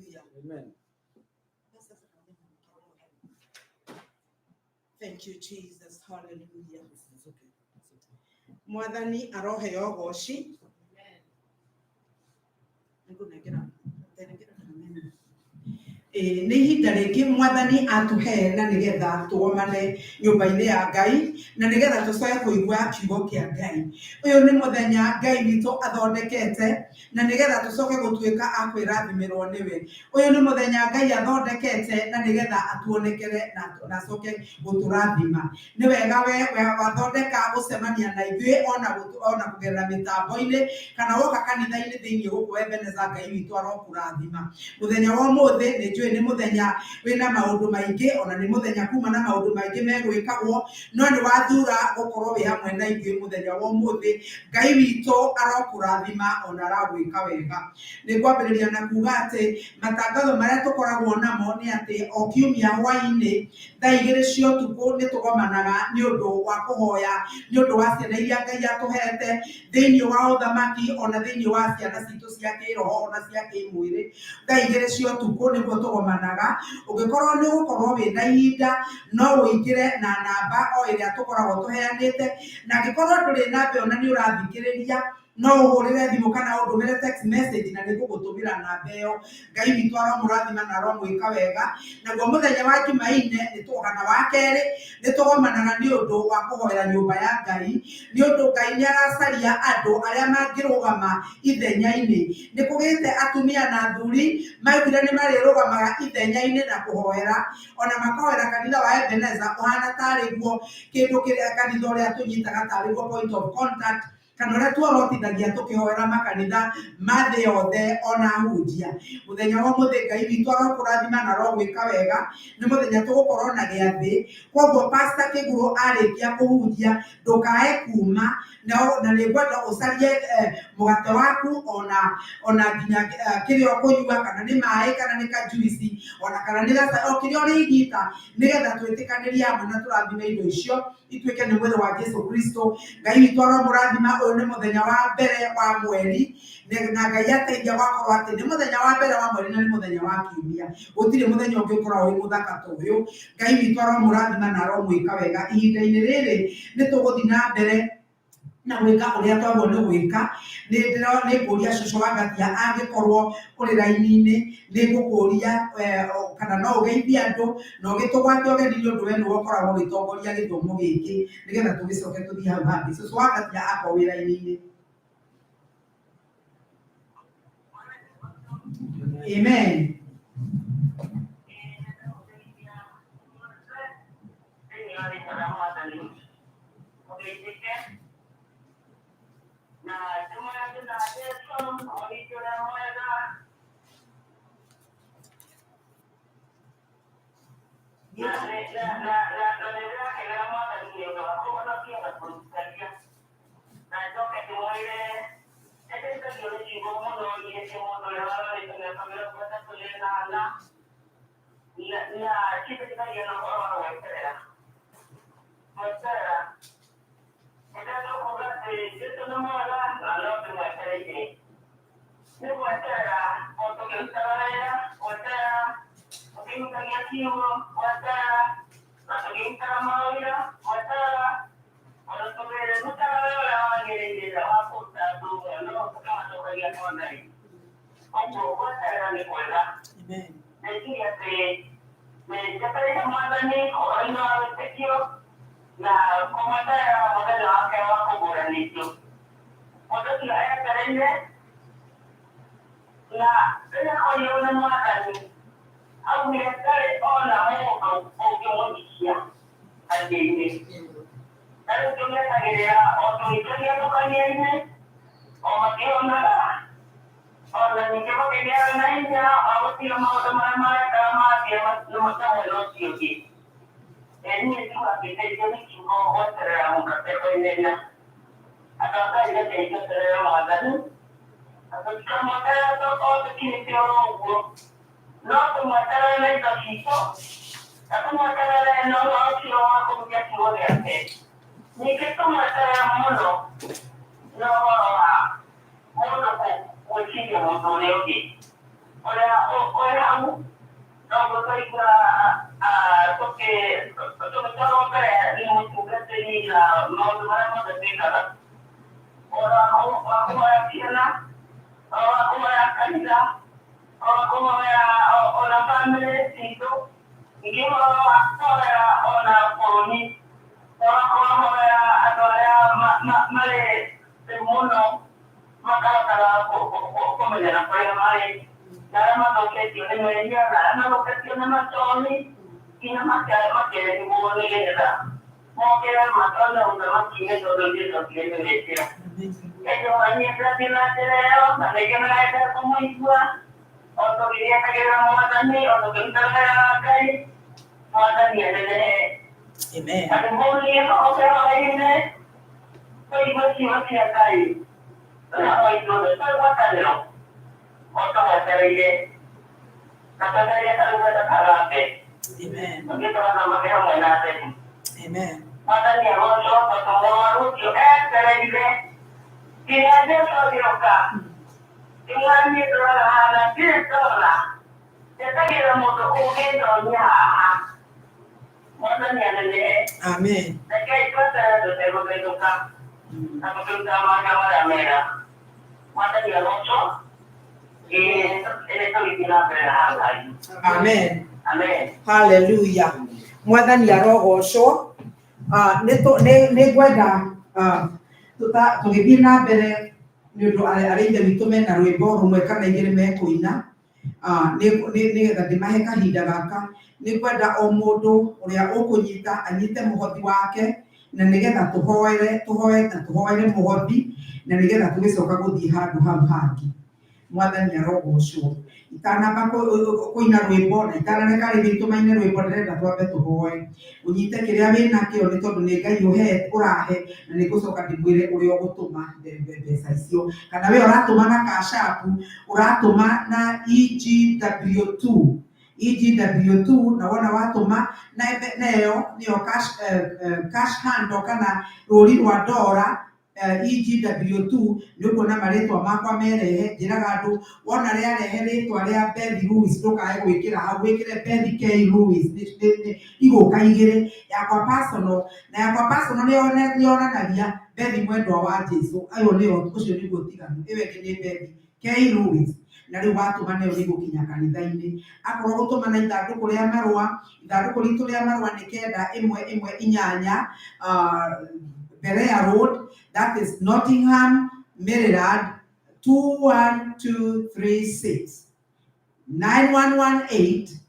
Hallelujah. Amen. Thank you, Jesus. Hallelujah. It's okay. It's okay. Mwathani aroheo ũgoci. Nĩngũnengera, ndenengera kana mena. Ĩĩ, nĩ ihinda rĩngĩ mwathani atũhe na nĩgetha tũgomane nyũmba-inĩ ya Ngai na nĩgetha tũcoke kũigua kiugo kĩa Ngai. Ũyũ nĩ mũthenya Ngai witũ athondekete na nĩgetha tũcoke gũtuĩka a kwĩrathimĩrwo nĩwe. Ũyũ nĩ mũthenya Ngai athondekete na nĩgetha atuonekere na acoke gũtũrathima. Nĩ wega we wathondeka gũcemania na ithuĩ ona kũgerera mĩtambo-inĩ kana woka kanitha-inĩ thĩinĩ gũkũ Ebeneza, Ngai witũ arokũrathima. Mũthenya wa ũmũthĩ nĩ njũĩ nĩ mũthenya wĩna maũndũ maingĩ, ona nĩ mũthenya kuma na maũndũ maingĩ megwĩkagwo, no nĩ wathura gũkorwo wĩ hamwe na ithuĩ mũthenya wa ũmũthĩ. Ngai witũ arokũrathima ona aragwĩka wega. Nĩ ngwambĩrĩria na kuga atĩ matangatho marĩa tũkoragwo namo nĩ atĩ o kiumia hwaĩ-inĩ thaa 2 cia ũtukũ nĩ tũgomanaga nĩ ũndũ wa kũhoya nĩ ũndũ wa ciana iria Ngai atũhete thĩinĩ wa ũthamaki ona thĩinĩ wa ciana citũ cia kĩroho ona cia kĩmwĩrĩ. Thaa 2 cia ũtukũ nĩguo tũgomanaga. Ũngĩkorwo nĩ ũgũkorwo wĩna ihinda no ũingĩre na namba o ĩrĩa tũkoragwo tũheanĩte, na angĩkorwo ndũrĩ namba ĩyo na nĩ ũrathikĩrĩria no ũhũrĩre thimũ kana ũndũmĩre text message na nĩngũgũtũmĩra namba ĩyo. Ngai witũ aromũrathima na aromwĩka wega. Naguo mũthenya wa Jumaine kana wa kerĩ nĩ tũgomanaga nĩ ũndũ wa kũhoera nyũmba ya Ngai, nĩ ũndũ Ngai nĩ aracaria andũ arĩa mangĩrũgama ithenya-inĩ. Nĩ kũgĩte atumia na athuri maiguire nĩ marĩrũgamaga ithenya-inĩ na kũhoera, ona makahoera kanitha wa Ebeneza ũhana tarĩ guo kĩndũ kĩrĩa kanitha ũrĩa tũnyitaga tarĩ guo point of contact, kana ũrĩa tuorotithagia tũkĩhoera makanitha ma thĩ yothe ona ahunjia. Mũthenya wa ũmũthĩ Ngai witũ arokũrathima na arogwĩka wega. Nĩ mũthenya tũgũkorwo na gĩathĩ, koguo Pastor Kĩgurũ arĩkia kũhunjia ndũkae kuma, na nĩ ngwenda ũcarie mũgate waku ona nginya kĩrĩa ũkũnyua, kana nĩ maĩ kana nĩ kajuici ona kana nĩ gacai, o kĩrĩa ũrĩnyita, nĩgetha twĩtĩkanĩrie hamwe na tũrathime indo icio ituĩke nĩ mwĩrĩ wa Jesu Kristo. Ngai witũ aromũrathima. Ũyũ nĩ mũthenya wa mbere wa mweri, na Ngai ateithia gwakorwo atĩ nĩ mũthenya wa mbere wa mweri na nĩ mũthenya wa kiumia. Gũtirĩ mũthenya ũngĩ ũkoragwo wĩ mũthaka ta ũyũ. Ngai witũ aromũrathima na aromwĩka wega. Ihinda-inĩ rĩrĩ nĩ tũgũthiĩ na mbere na gwĩka ũrĩa twagwo nĩ gwĩka. Nĩ ngũria cũcũ wa Ngatia angĩkorwo ũrĩ raini-inĩ, nĩ ngũkũria kana no ũgeithie andũ na ũgĩtũgwate ũgeni, nĩ ũndũ we nĩwe ũkoragwo ũgĩtongoria gĩthomo gĩkĩ, nĩgetha tũgĩcoke tũthiĩ hau hangĩ. Cũcũ wa Ngatia akorwo wĩ raini-inĩ. Amen. Amen. Ũrĩa wĩ hau noguo twaigua tũgĩtwarwo mbere nĩ mũtungatĩri na maũndũ marĩa mothe twĩkaga, ũhoro wa kũhoya ciana, ũhoro wa kũhoya kanitha, ũhoro wa kũhoya ona bamĩrĩ citũ, ningĩ ũhoro wa kũhoya ona bũrũri, ũhoro wa kũhoya andũ arĩa marĩ thĩ mũno makahotaga kũmenyera kũrĩa marĩ, na arĩa mathũkĩtio nĩ mehia, na arĩa mathũkĩtio nĩ macohi, nginya makerigwo nĩgetha mokĩre matonye ũthamaki-inĩ tondũ Jesũ akĩrĩ wĩtĩra. Nĩnjũranie ndathiĩ na njĩra ĩyo, na nĩngenaga kũmũigua, o tũgĩetagĩrĩra Mwathani, o tũkĩrutaga wĩra wa Ngai, Mwathani anenehe. Amen. Karibuni oke hwaĩ-inĩ, tũigue ciugo cia Ngai, twĩhamwe ithuothe twĩ ngwatanĩro, o tũmwetereire, na twetereire karumbeta kagambe, Amen. tũngĩ tũgathamake hamwe na atheru. Amen. Mwathani agocwo tondũ mũrwaru ũcio etereire nginya Jesũ agĩũka. Imwaniĩ ndũraga haha ndirĩ ndona, njetagĩrĩra mũndũ ũngĩndonia haha. Mwathani anenehe. Amen. Rekei tweterere tũtegũthethũka na tũkĩrutaga mawĩra marĩa mega. Mwathani agocwo. Ĩĩ nĩ tũgĩthiĩ na mbere na Ngai. Amen. Amen. Hallelujah. Mwathani arogocwo. Nĩ ngwenda tũgĩthiĩ na mbere nĩ ũndũ arĩa ithe witũ mena rwĩmbo rũmwe kana igĩrĩ mekũina, nĩgetha ndĩmahe kahinda gaka, nĩ ngwenda o mũndũ ũrĩa ũkũnyita anyite mũhothi wake, na nĩgetha tũhoere, tũhoe na tũhoere mũhothi, na nĩgetha tũgĩcoka gũthiĩ handũ hau hangĩ. Mwathani arogocwo. Itanamba kũina rwĩmbo na itanareka rĩngĩ tũmaine rwĩmbo, ndĩrenda twambe tũhoe. Ũnyite kĩrĩa wĩnakĩo nĩ tondũ nĩ Ngai ũrahe, na nĩ ngũcoka ndĩmwĩre ũrĩa ũgũtũma mbeca icio. Kana we ũratũma na Cash App, ũratũma na EGW2. EGW2, na wona watũma na ĩyo nĩyo cash handle kana rũri rwa ndora, EGW2, nĩ ũkuona marĩtwa makwa merehe. Njĩraga andũ wona rĩarehe rĩtwa rĩa Beth Lewis ndũkae gwĩkĩra hau, wĩkĩre Beth K Lewis, igũka igĩrĩ, yakwa personal na yakwa personal nĩ yonanagia Beth mwendwa wa Jesu, ayo nĩyo, ũcio nĩguo ũtiganu, ĩyo ĩngĩ nĩ Beth K Lewis. Na rĩu watũma nayo nĩ gũkinya kanitha-inĩ. Akorwo gũtũma na ithandũkũ rĩa marũa, ithandũkũ ritũ rĩa marũa nĩ 9118, Berea Road, that is Nottingham, Maryland, 21236. 9118,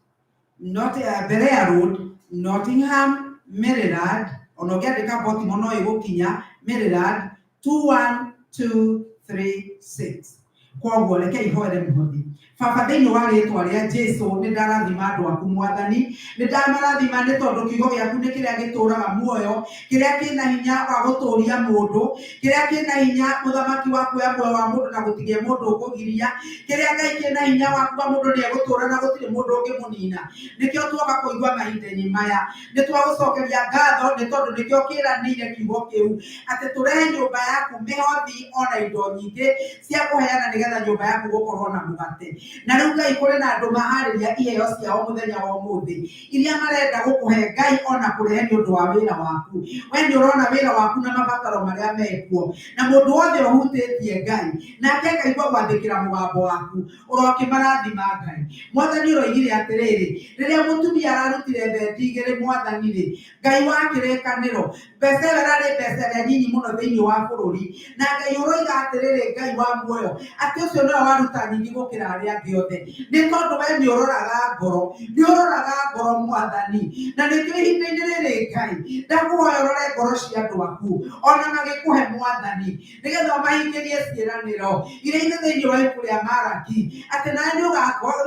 not, Berea Road, Nottingham, Maryland, ona ũngĩandĩka Baltimore no ĩgũkinya, Maryland 21236. Koguo reke ihoere mũhothi. Baba, thĩinĩ wa rĩtwa rĩa Jesu, nĩ ndarathima andũ aku Mwathani, nĩ ndamarathima nĩ tondũ kiugo gĩaku nĩ kĩrĩa gĩtũraga muoyo, kĩrĩa kĩna hinya wa gũtũria mũndũ, kĩrĩa kĩna hinya mũthamaki wa kuoya muoyo wa mũndũ na gũtigĩa mũndũ ũkũgiria, kĩrĩa Ngai kĩna hinya wa kuga mũndũ nĩ egũtũra na gũtirĩ mũndũ ũngĩmũnina. Nĩkĩo tuoka kũigua mahinda-inĩ maya, nĩ twagũcokeria ngatho nĩ tondũ nĩkĩo kĩranĩire kiugo kĩu atĩ tũrehe nyũmba yaku mĩhothi ona indo nyingĩ cia kũheana nĩgetha nyũmba yaku gũkorwo na mũgate. Na rĩu Ngai, kũrĩ na andũ maharĩria iheo ciao mũthenya wa ũmũthĩ iria marenda gũkũhe Ngai ona kũrehe nĩ ũndũ wa wĩra waku. We nĩ ũrona wĩra waku na mabataro marĩa mekuo, na mũndũ wothe ũhutĩtie Ngai nake akaigua gwathĩkĩra mũgambo waku, ũrokĩmarathima Ngai. Mwathani, ũroigire atĩrĩrĩ, rĩrĩa mũtumia ararutire thendi igĩrĩ, Mwathani rĩ, Ngai wa kĩrĩkanĩro, mbeca ĩyo ĩrarĩ mbeca ĩrĩa nyinyi mũno thĩinĩ wa bũrũri, na Ngai ũroiga atĩrĩrĩ, Ngai wa muoyo, atĩ ũcio nĩwe waruta nyingĩ gũkĩra arĩa angĩ othe, nĩ tondũ we nĩ ũroraga ngoro, nĩ ũroraga ngoro Mwathani. Na nĩkĩo ihinda-inĩ rĩrĩ Ngai ndakũhoya ũrore ngoro cia andũ aku ona magĩkũhe Mwathani, nĩgetha ũmahingĩrie ciĩranĩro iria irĩ thĩinĩ wa ibuku rĩa Maraki, atĩ nawe nĩ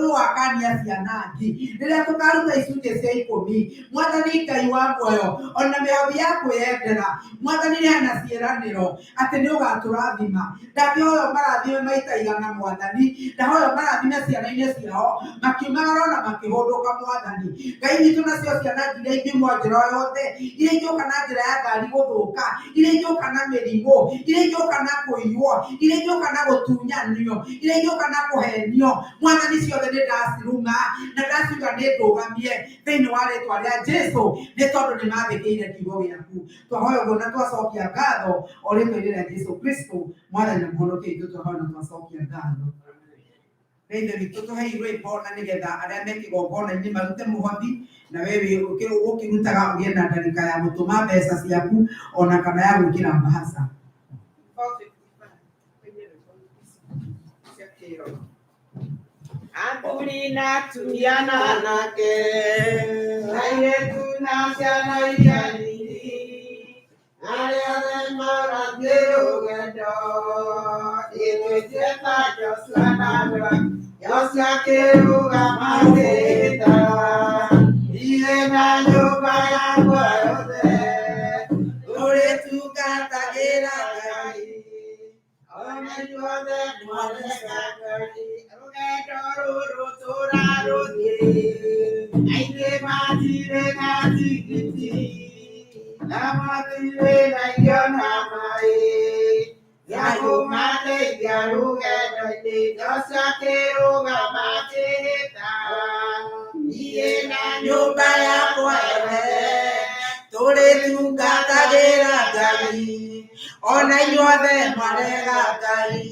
ũgakania ciana angĩ rĩrĩa tũkaruta icunjĩ cia ikũmi. Mwathani Ngai wa muoyo, ona mĩhothi ya kwĩyendera, Mwathani nĩ hena ciĩranĩro atĩ nĩ ũgatũrathima. Ndakĩhoya ũmarathime maita ikaigana mwathani. Ndahoya marathime ciana-inĩ ciao makiumagara ona makĩhũndũka mwathani. Ngai witũ, nacio ciana iria ingiuma njĩra o yothe, iria ingĩũka na njĩra ya ngari gũthũka, iria ingĩũka na mĩrimũ, iria ingĩũka na kũiywo, iria ingĩũka na gũtunyanio, iria ingĩũka na kũhenio, mwathani ciothe nĩ ndaciruma na ndaciuga nĩ ndũgamie thĩinĩ wa rĩtwa rĩa Jesu, nĩ tondũ nĩ mathĩkĩire kiugo gĩaku. Twahoya ũguo na twacokia ngatho o rĩtwa-inĩ rĩa Jesu Kristo mwathani na mũhonokia witũ, twahoya na twacokia ngatho. Nĩ Ithe witũ, tũhei rwĩmbo na nĩgetha arĩa me kĩgongona-inĩ marute mũhothi, na we wĩ ũkĩrutaga ũgĩe na ndagĩka ya gũtũma mbeca ciaku ona kana ya gwĩkĩra mbahaca. Athuri na atumia na anake, airĩtu na ciana iria nini, arĩa othe marathiĩ rũgendo, ĩtwĩtie ta Joshua na andũ Joshua akĩrũgama akĩĩta, niĩ na nyũmba yakwa yothe, tũrĩtungatagĩra Ngai. Ona inyuothe mwarega Ngai, rũgendo rũrũ tũrarũthiĩ, aingĩ matirĩ na tigiti, na matirĩ na irio na maĩ, ya kũmateithia rũgendo-inĩ. Joshua akĩrũgama akĩhĩta, niĩ na nyũmba yakwa yothe tũrĩtungatagĩra Ngai. Ona inyuothe mwarega Ngai.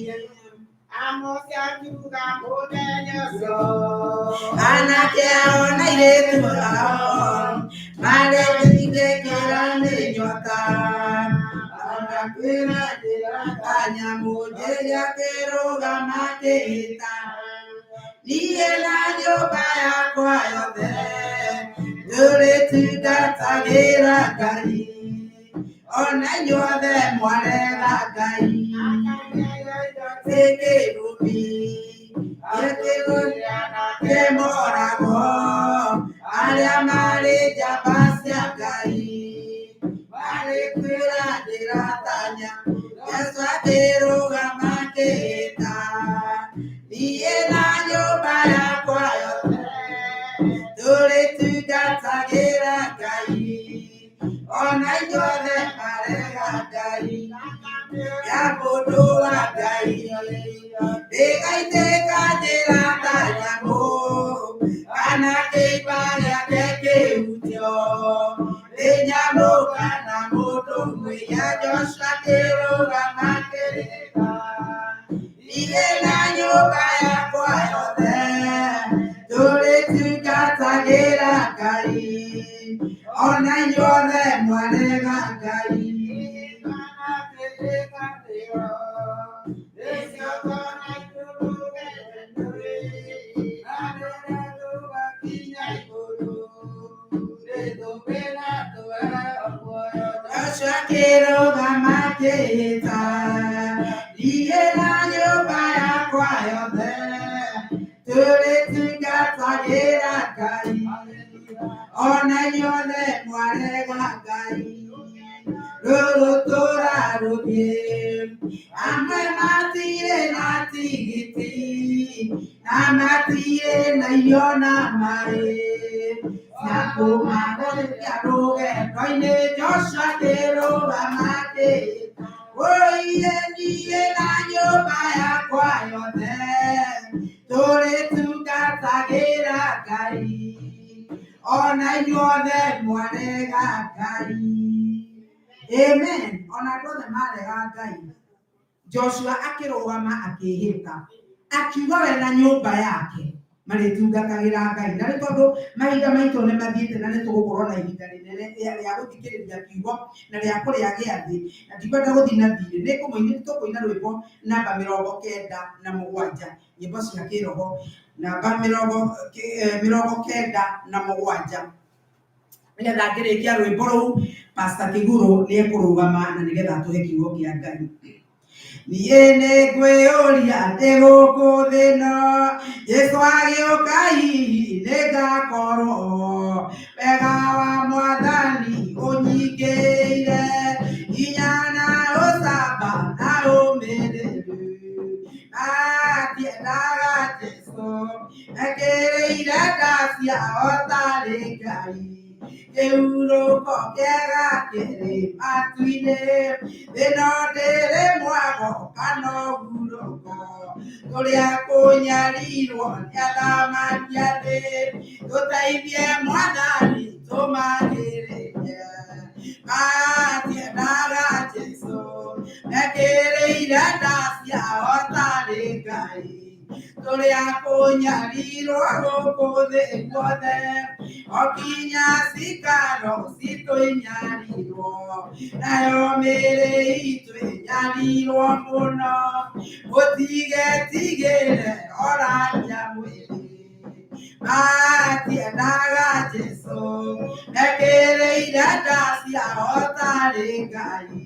Amosi akiuga mũthenya ũcio, anake ao na airĩtu ao marĩtigĩkĩra nĩ nyota, ona kwĩra njĩra ta nyamũ njĩrĩa kĩrũgama kĩhĩta, niĩ na nyũmba yakwa yothe tũrĩtungatagĩra Ngai. Ona inyuothe mwarega Ngai. Kĩrumi kĩmoragwo arĩa marĩ njamba cia Ngai, marĩ kwĩra njĩra tanya Yesu akĩrũgama akĩhĩta, niĩ na nyũmba yakwa yothe tũrĩtungatagĩra Ngai. Ona inyuothe marega Ngai ya mũndũ wa Ngai, ndĩgaitĩka njĩra ta nyamũ kana kĩimba gĩake kĩhutio nĩ nyamũ kana mũndũ mwĩya. Joshua akĩrũgama akĩrĩra, niĩ na nyũmba yakwa yothe tũrĩtungatagĩra Ngai. Ona inyuothe mwarega Ngai. Joshua akĩrũgama akĩhĩta, niĩ na nyũmba yakwa yothe tũrĩtungatagĩra Ngai. Ona inyuothe mwarega Ngai. Rũrũ tũrarũthiĩ, amwe matirĩ na tigiti na matirĩ na irio na maĩ cia kũmateithia rũgendo-inĩ. Joshua akĩrũgama akĩhĩta, oiye niĩ na nyũmba yakwa yothe tũrĩtungatagĩra Ngai. Ona inyuothe mwarega Ngai. Amen. Ona andũ othe marega Ngai, Joshua akĩrũgama akĩhĩta, akiuga we na nyũmba yake marĩtungatagĩra Ngai. Na nĩ tondũ mahinda maitũ nĩ mathiĩte na nĩ tũgũkorwo na ihinda rĩnene rĩa gũthikĩrĩria kiugo na rĩa kũrĩa gĩathĩ, na ndikwenda gũthiĩ na thirĩ, nĩ tũkũina rwĩmbo namba 97, nyĩmbo cia kĩroho namba 97, nĩgetha ngĩrĩkia rwĩmbo rũu Pastor Kĩgurũ nĩ ekũrũgama na nĩgetha atũhe kiugo kĩa Ngai. Niĩ nĩ ngwĩyũria ndĩ gũkũ thĩ ĩno, Jesũ agĩũka hihi nĩ ngakorwo wega wa mwathani ũnyingĩire, hinya na ũcamba na ũmĩrĩru. ciao tarĩ Ngai kĩhurũko kĩega kĩrĩ matu-inĩ thĩno ndĩrĩ mwago kana ũhurũko tũrĩa kũnyarirwo nĩ athamaki a thĩ tũteithie mwathani tũmagĩrĩrie matiendaga Jesũ mekĩrĩire nda ciao tarĩ Ngai tũrĩa kũnyarirwo gũkũ thĩ guothe o kinya cikaro citũ inyarirwo nayo mĩĩrĩ itũ ĩnyarirwo mũno mũtigetigĩre orania mwĩrĩ matiendaga Jesũ mekĩrĩire nda ciao tarĩ Ngai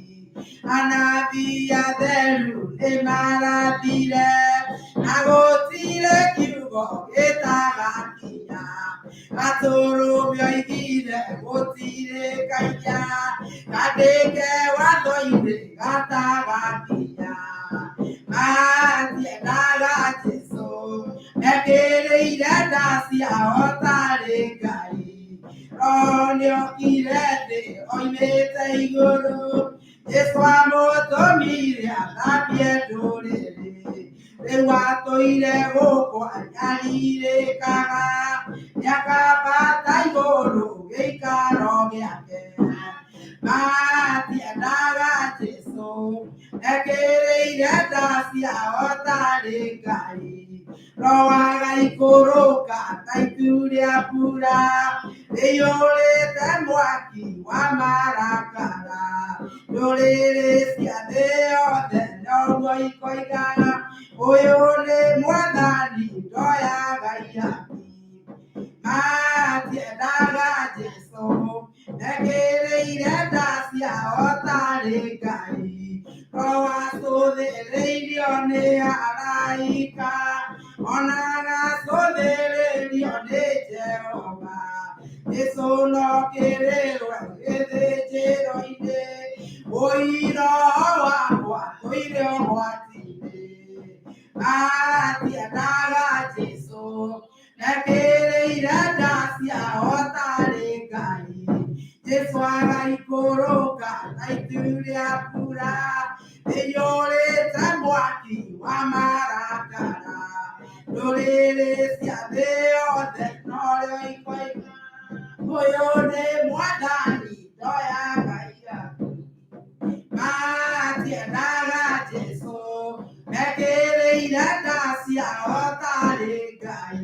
anabii atheru nĩmarathire na gũtirĩ kiugo gĩtagakinya gatũrũme oigire gũtirĩ kainya kandĩke watho-inĩ gatagakinya matiendaga Jesũ mekĩrĩire nda ciao tarĩ Ngai Roho nĩokire thĩ oimĩte igũrũ Jesũ amũtũmire athambie ndũrĩrĩ rĩu atũire gũkũ anyarirĩkaga nĩakambata igũrũ gĩikaro gĩake matiendaga Jesũ mekĩrĩire nda ciao tarĩ Ngai Roho agaikũrũka ta itu rĩa mbura rĩiyũrĩte mwaki wa marakara ndũrĩrĩ cia thĩ yothe noguo ikoiga ũyũ nĩ mwathani ndoyaga ihaki matiendaga Jesũ mekĩrĩire nda ciao tarĩ Ngai Roho acũthĩrĩirio nĩ araika ona agacũthĩrĩrio nĩ Jehova Jesũ no kĩrĩrwe gĩthĩnjĩro-inĩ ũiro wakwa tũire ũgwati-inĩ matiendaga Jesũ mekĩrĩire nda ciao tarĩ Ngai Jesũ agaikũrũka ta itu rĩa mbura rĩiyũrĩte mwaki wa marakara ndũrĩrĩ cia thĩ yothe norĩo ikoiga ũyũ nĩ mwathani ndoyaga ihaki matiendaga Jesũ mekĩrĩire nda ciao tarĩ Ngai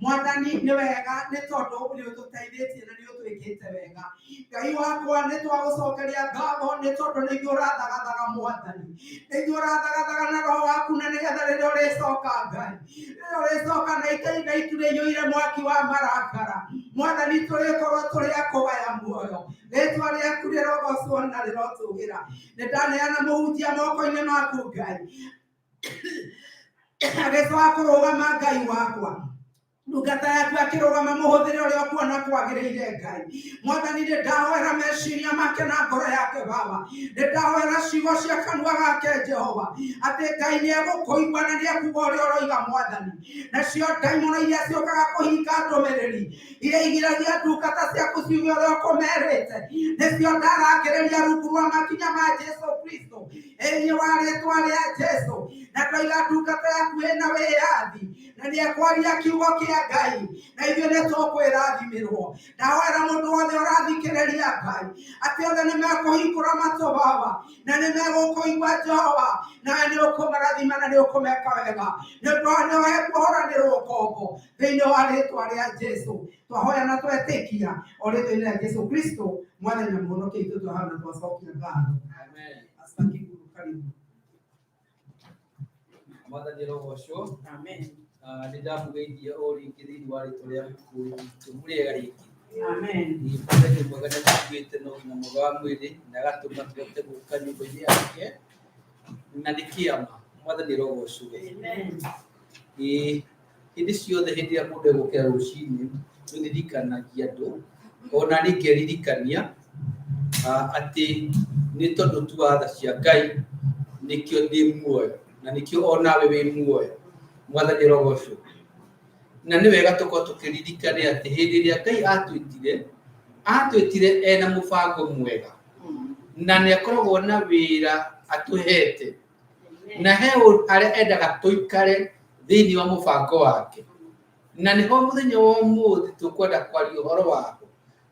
mwathani nĩ wega nĩ tondũ nĩ ũtũteithĩtie na nĩ ũtwĩkĩte wega Ngai wakwa nĩ twagũcokeria ngatho nĩ tondũ nĩ ithuĩ ũrathagathaga mwathani nĩ ithuĩ ũrathagathaga na roho waku na nĩgetha rĩrĩa ũrĩcoka Ngai rĩrĩa ũrĩcoka na itĩ na itu rĩiyũire mwaki wa marakara mwathani tũrĩkorwo tũrĩ a kũgaya muoyo rĩtwa rĩaku rĩrogocwo na rĩrotũgĩra nĩ ndaneana mũhunjia moko-inĩ maku Ngai agĩcoka kũrũgama Ngai wakwa ndungata yaku akĩrũgama mũhũthĩre ũrĩa ũkuona kwagĩrĩire Ngai mwathani nĩ ndahoera meciria make na ngoro yake baba nĩ ndahoera ciugo cia kanua gake Jehova atĩ Ngai nĩ egũkũigua na nĩ ekuga ũrĩa ũroiga mwathani nacio ndaimono iria ciũkaga kũhinga ndũmĩrĩri iria igiragia ndungata ciaku ciuge ũrĩa ũkũmerĩte nĩcio ndarangĩrĩria rungu rwa makinya ma Jesu Kristo ĩĩ wa rĩtwa rĩa Jesu na ndoiga ndungata yaku ĩna wĩyathi na nĩ ekwaria kiugo kĩa Ngai na ithuĩ nĩ tũkwĩrathimĩrwo ndahoera mũndũ wothe ũrathikĩrĩria Ngai atĩ othe nĩ mekũhingũra matũ baba na nĩ megũkũigua Jehova nawe nĩ ũkũmarathima na nĩ ũkũmeka wega nĩ ũndũ wa nĩohe kũhoranĩrwo ũkombo thĩinĩ wa rĩtwa rĩa Jesu twahoya na twetĩkia o rĩtwa-inĩ rĩa Jesu Kristo mwathani na mũhonokia witũ twahoya na twacokia ngatho. Amen. Pastor Kiguru, karibu. Mwathani arogocwo. Amen. Nĩ ndamũgeithia o rĩngĩ thĩinĩ wa rĩtwa rĩa mũkũũri witũ mũrĩega rĩngĩ. Amen. Nĩ Mwathani mwega nĩ atũiguĩte na ũgima mwega wa mwĩrĩ na agatũma tũhote gũka nyũmba-inĩ yake na nĩ kĩama. Mwathani arogocwo. Amen. Ĩĩ, hĩndĩ ciothe hĩndĩ ĩrĩa mũndũ egũkĩra rũcinĩ nĩririkanagia andũ ona niĩ ngeririkania atĩ nĩ tondũ tu wa tha cia Ngai nĩkĩo ndĩ muoyo na nĩkĩo onawe wĩ muoyo. Mwathani arogocwo. Na nĩ wega tũkorwo tũkĩririkane atĩ hĩndĩ ĩrĩa Ngai atwĩtire, atwĩtire ena mũbango mwega na nĩ akoragwo na wĩra atũhete, na he harĩa endaga tũikare thĩinĩ wa mũbango wake. Na nĩho mũthenya wa ũmũthĩ tũkwenda kwaria ũhoro waho,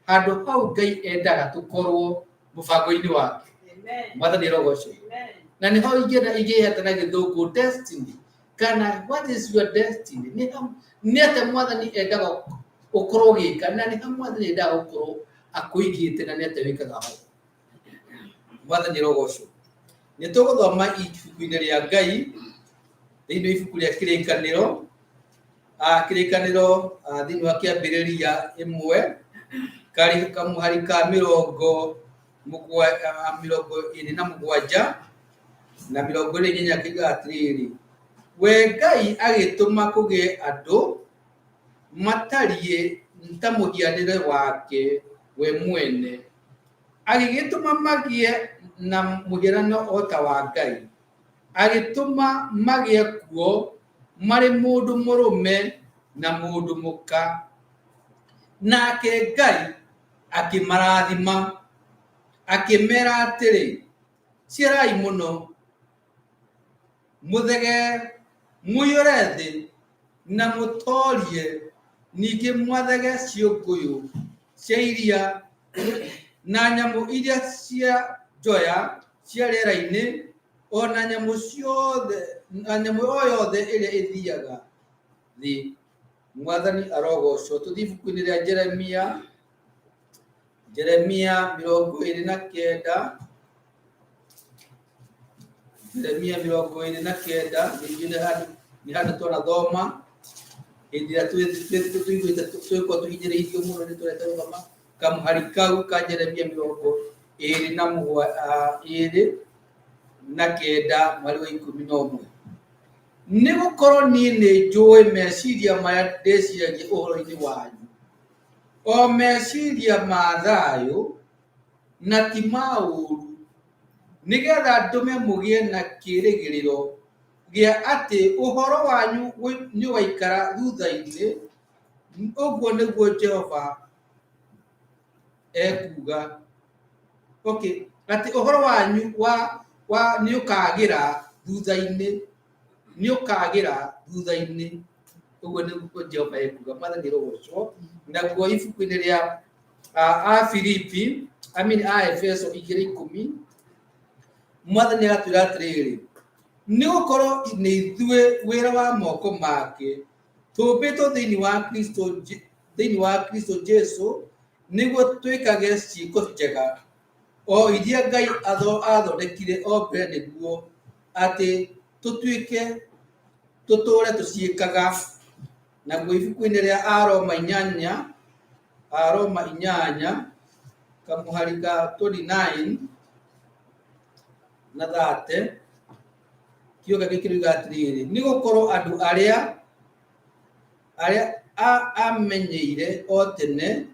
handũ hau Ngai endaga tũkorwo mũbango-inĩ wake. Mwathani arogocwo. Na nĩho ingĩenda ingĩheta na gĩthũngũ destiny, kana what is your destiny, nĩ atĩa Mwathani endaga ũkorwo ũgĩka, na nĩ ha Mwathani endaga ũkorwo akũigĩte, na nĩ atĩa wĩkaga ho. Mwathani arogocwo. Nĩ tũgũthoma ibuku-inĩ rĩa Ngai, thĩinĩ wa ibuku rĩa Kĩrĩkanĩro, Kĩrĩkanĩro, thĩinĩ wa Kĩambĩrĩria 1 kamũhari ka 27 na 28, kiugaga atĩrĩrĩ: we Ngai agĩtũma kũgĩe andũ matariĩ ta mũhianĩre wake we mwene, agĩgĩtũma magĩe na mũhianano o ta wa Ngai, agĩtũma magĩe kuo marĩ mũndũ mũrũme na mũndũ mũka. Nake Ngai akĩmarathima, akĩmera atĩrĩ, ciarai mũno, mũthegee, mũiyũre thĩ, na mũtoorie, ningĩ mwathage ciũngũyũ cia iria na nyamũ iria cia njoya cia rĩera-inĩ, o na nyamũ ciothe, na nyamũ o yothe ĩrĩa ĩthiaga thĩ. Mwathani arogocwo. Tũthiĩ ibuku-inĩ rĩa Jeremia, Jeremia 29, Jeremia 29, ningĩ nĩ handũ twanathoma hĩndĩ ĩrĩa tũiguĩte twĩkwo tũhinyĩrĩirio mũno, nĩ tũrete gũthoma kamũhari kau ka Jeremia 29 mweri wa 11. Nĩ gũkorwo niĩ nĩ njũĩ meciria marĩa ndĩciragia ũhoro-inĩ wanyu, o meciria ma thayũ na ti ma ũũru, nĩgetha ndũme mũgĩe na kĩĩrĩgĩrĩro gĩa atĩ ũhoro wanyu nĩũgaikara thutha-inĩ, ũguo nĩguo Jehova ekuuga. Okay, atĩ ũhoro wanyu wa nĩũkagĩra thutha-inĩ, nĩũkagĩra thutha-inĩ, ũguo nĩguo Jehova ekuuga. Mwathani arogocwo. Naguo ibuku-inĩ rĩa a Filipi, I mean a Efeso 2:10, Mwathani agatwĩra atĩrĩrĩ, nĩ gũkorwo nĩ ithuĩ wĩra wa moko make, tũmbĩtwo thĩinĩ wa Kristo, thĩinĩ wa Kristo Jesu, nĩguo twĩkage ciĩko njega, o iria Ngai athondekire o mbere nĩguo atĩ tũtuĩke tũtũũre tũciĩkaga. Naguo ibuku-inĩ rĩa Aroma 8, Aroma 8 kamũhari ka 29 na 30, kiugo gĩkĩ kĩroiga atĩrĩrĩ, nĩ gũkorwo andũ arĩa amenyeire o tene,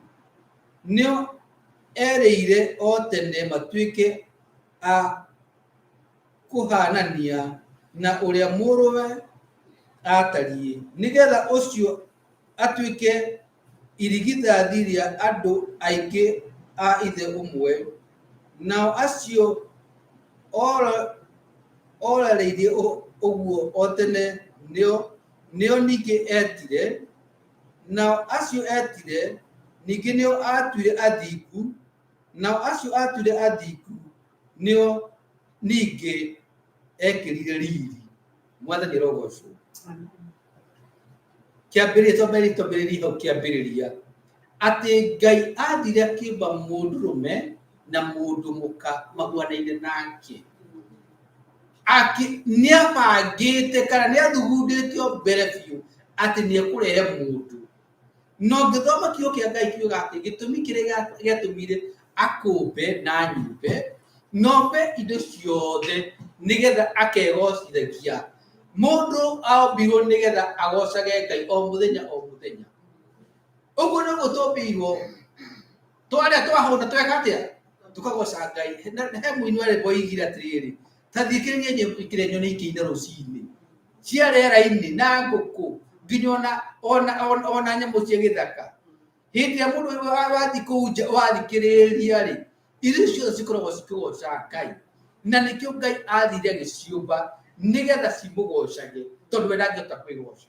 nĩo erĩire o tene matuĩke a kũhanania na ũrĩa mũrũwe atariĩ, nĩgetha ũcio atuĩke irigithathi rĩa andũ aingĩ a ithe ũmwe. Nao acio orereirie ũguo o tene nĩo ningĩ etire, nao acio etire ningĩ nĩo atuire athingu, nao acio atuire athingu nĩo ningĩ ekĩrire riri. Mwathani arogocwo. Kĩambĩrĩria, twambĩrĩrie hau kĩambĩrĩria, atĩ Ngai athire akĩũmba mũndũrũme na mũndũ mũka mahuanaine nake. Nĩabangĩte kana nĩathugundĩte o mbere biũ atĩ nĩekũrehe mũndũ. Na ũngĩthoma kiugo kĩa Ngai kiugaga atĩ gĩtũmi kĩrĩa gĩatũmire akũmbe na nyũmbe, na ombe indo ciothe nĩgetha akegocithagia. Mũndũ ombirwo nĩgetha agocage Ngai o mũthenya o mũthenya. Ũguo nĩguo tũmbirwo, twarĩa twahũna tweka atĩa? Tũkagoca Ngai. Na he mũini wa rwĩmbo oigire atĩrĩrĩ, ta thikĩrĩria kĩrĩa nyoni ikĩina rũcinĩ, cia rĩera-inĩ na ngũkũ, Nginya ona nyamũ cia gĩthaka, hĩndĩ ĩrĩa mũndũ wathiĩ kũu nja wathikĩrĩria rĩ, irio ciothe cikoragwo cikĩgoca Ngai, na nĩkĩo Ngai athire agĩciũmba nĩgetha cimũgocage, tondũ we ndangĩhota kwĩgoca.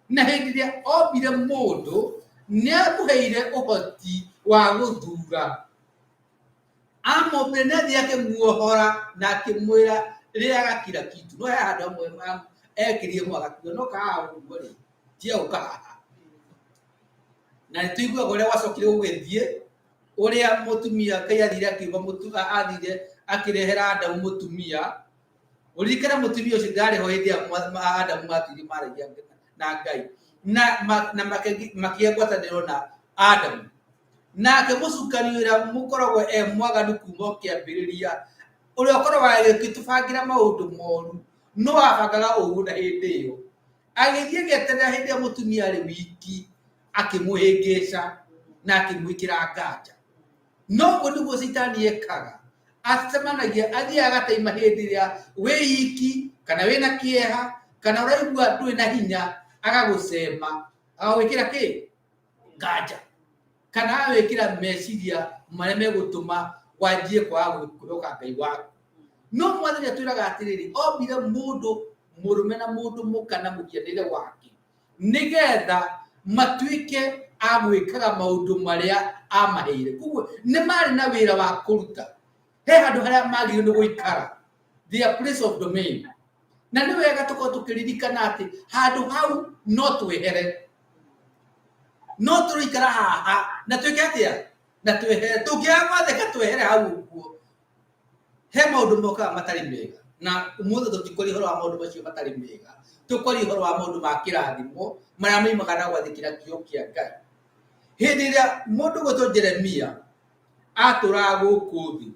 Na hĩndĩ ĩrĩa ombire mũndũ, nĩ amũheire ũhoti wa gũthura. Amombire nĩ athiĩ akĩmuohora na akĩmwĩra rĩaga kila kitu, no he handũ hamwe ekĩrire mũhaka, no kahaha ũguo rĩ, tiga gũka haha. Na nĩ tũiguaga ũrĩa gwacokire gũgĩthiĩ, ũrĩa mũtumia Ngai athire akiuga athire akĩrehera Adamu mũtumia. Ũririkane mũtumia ũcio ndarĩ ho hĩndĩ ĩrĩa Adamu matuire maragia na Ngai, na makĩgĩa ngwatanĩro na Adamu. Nake mũcukani ũrĩa mũkoragwo e mwaganu kuma o kĩambĩrĩria, ũrĩa ũkoragwo agĩtũbangĩra maũndũ moru, no abangaga ũru na hĩndĩ ĩyo. Agĩthiĩ agĩeterera hĩndĩ ĩrĩa mũtumia arĩ wiki, akĩmũhĩngĩca na akĩmwĩkĩra nganja. No ũguo nĩguo Caitani ekaga, acemanagia, athiaga agataima hĩndĩ ĩrĩa wĩ iki, kana wĩna kĩeha, kana ũraigua ndũrĩ na hinya, agagũcema, agagwĩkĩra kĩ? Nganja. Kana agagwĩkĩra meciria marĩa megũtũma wanjie kwaga kwĩhoka Ngai waku. No Mwathani atwĩraga atĩrĩrĩ, ombire mũndũ mũrũme na mũndũ mũka na mũhianĩre wake, nĩgetha matuĩke a gwĩkaga maũndũ marĩa amaheire. Koguo nĩ marĩ na wĩra wa kũruta. He handũ harĩa magĩrĩirwo nĩ gũikara, their place of domain. Na nĩ wega tũkorwo tũkĩririkana atĩ handũ hau no twehere, no tũrĩikara haha na twĩke atĩa? Na twehere. Tũngĩaga gwathĩka twehere hau ũguo, he maũndũ mokaga matarĩ mega. Na ũmũthĩ tũtikwaria ũhoro wa maũndũ macio matarĩ mega, tũkwaria ũhoro wa maũndũ ma kĩrathimo marĩa moimaga na gwathĩkĩra kiugo kĩa Ngai. Hĩndĩ ĩrĩa mũndũ gwĩtwo Jeremia atũraga gũkũ thĩ,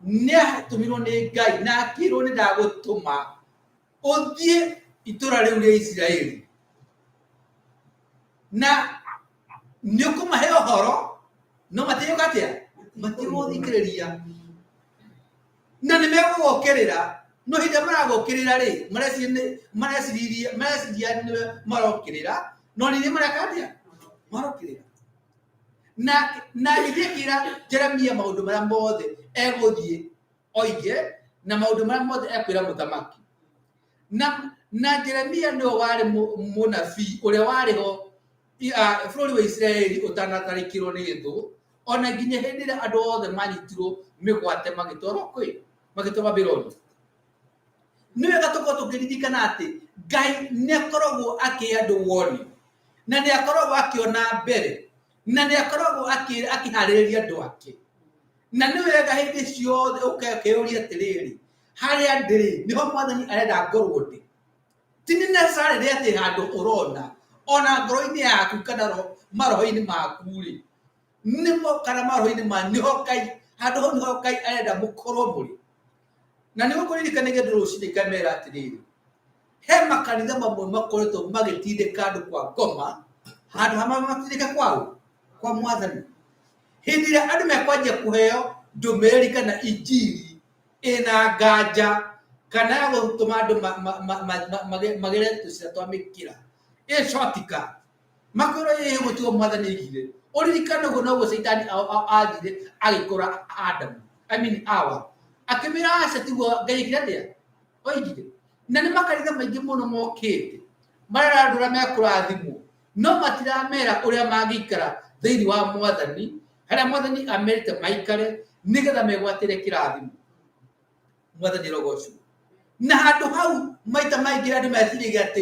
nĩ atũmirwo nĩ Ngai na akĩrwo nĩ ndagũtũma ũthiĩ itũra rĩu rĩa Isiraeli, na nĩ ũkũmahe ũhoro, no matigũka atĩa? Matigũthikĩrĩria, na nĩ megũgũkĩrĩra. No hĩndĩ ĩrĩa maragũkĩrĩra rĩ, mareciria nĩ marokĩrĩra, no nĩ mareka atĩa? Marokĩrĩra. Na agĩthiĩ akĩra Jeremia maũndũ marĩa mothe egũthiĩ oige, na maũndũ marĩa mothe ekwĩra mũthamaki. Na Jeremia nĩwe warĩ mũnabii ũrĩa warĩ ho bũrũri wa Isiraeli ũtanatharĩkĩrwo nĩ thũ, ona nginya hĩndĩ ĩrĩa andũ othe manyitirwo mĩgwate magĩtwarwo kwĩ, magĩtwarwo Babuloni. Nĩ wega tũkorwo tũkĩririkana atĩ Ngai nĩ akoragwo akĩhe andũ woni, na nĩ akoragwo akĩona mbere, na nĩ akoragwo akĩharĩrĩria andũ ake. Na nĩ wega hĩndĩ ciothe ũkeyũria atĩrĩrĩ, harĩa ndĩrĩ nĩho Mwathani arenda ngorwo ndĩ. Ti nĩ necessarily atĩ handũ ũrona, ona ngoro-inĩ yaku kana maroho-inĩ maku rĩ, nĩmo kana maroho-inĩ ma nĩho Ngai, handũ hau nĩho Ngai arenda mũkorwo mũrĩ. Na nĩ gũkũririkanagia andũ rũcinĩ ngamera atĩrĩrĩ, he makanitha mamwe makoretwo magĩtindĩka andũ kwa ngoma, handũ ha matindĩke kwao, kwa Mwathani. Hĩndĩ ĩrĩa andũ mekwanjia kũheo ndũmĩrĩri kana injiri ĩna nganja, kana ya gũtũma andũ magere tũcĩra twa mĩkĩra, ĩ shortcut, makwĩrwo ĩ ũguo tiguo Mwathani aigire. Ũririkane ũguo noguo Caitani athire agĩkora Adamu, I mean Hawa, akĩmwĩra aca tiguo Ngai ekire atĩa? Oigire. Na nĩ makanitha maingĩ mũno mokĩte marera andũ ũrĩa mekũrathimwo, no matiramera ũrĩa mangĩikara thĩinĩ wa Mwathani, harĩa Mwathani amerite maikare nĩgetha megwatĩre kĩrathimo. Mwathani arogocwo. Na handũ hau maita maingĩ andũ meciragia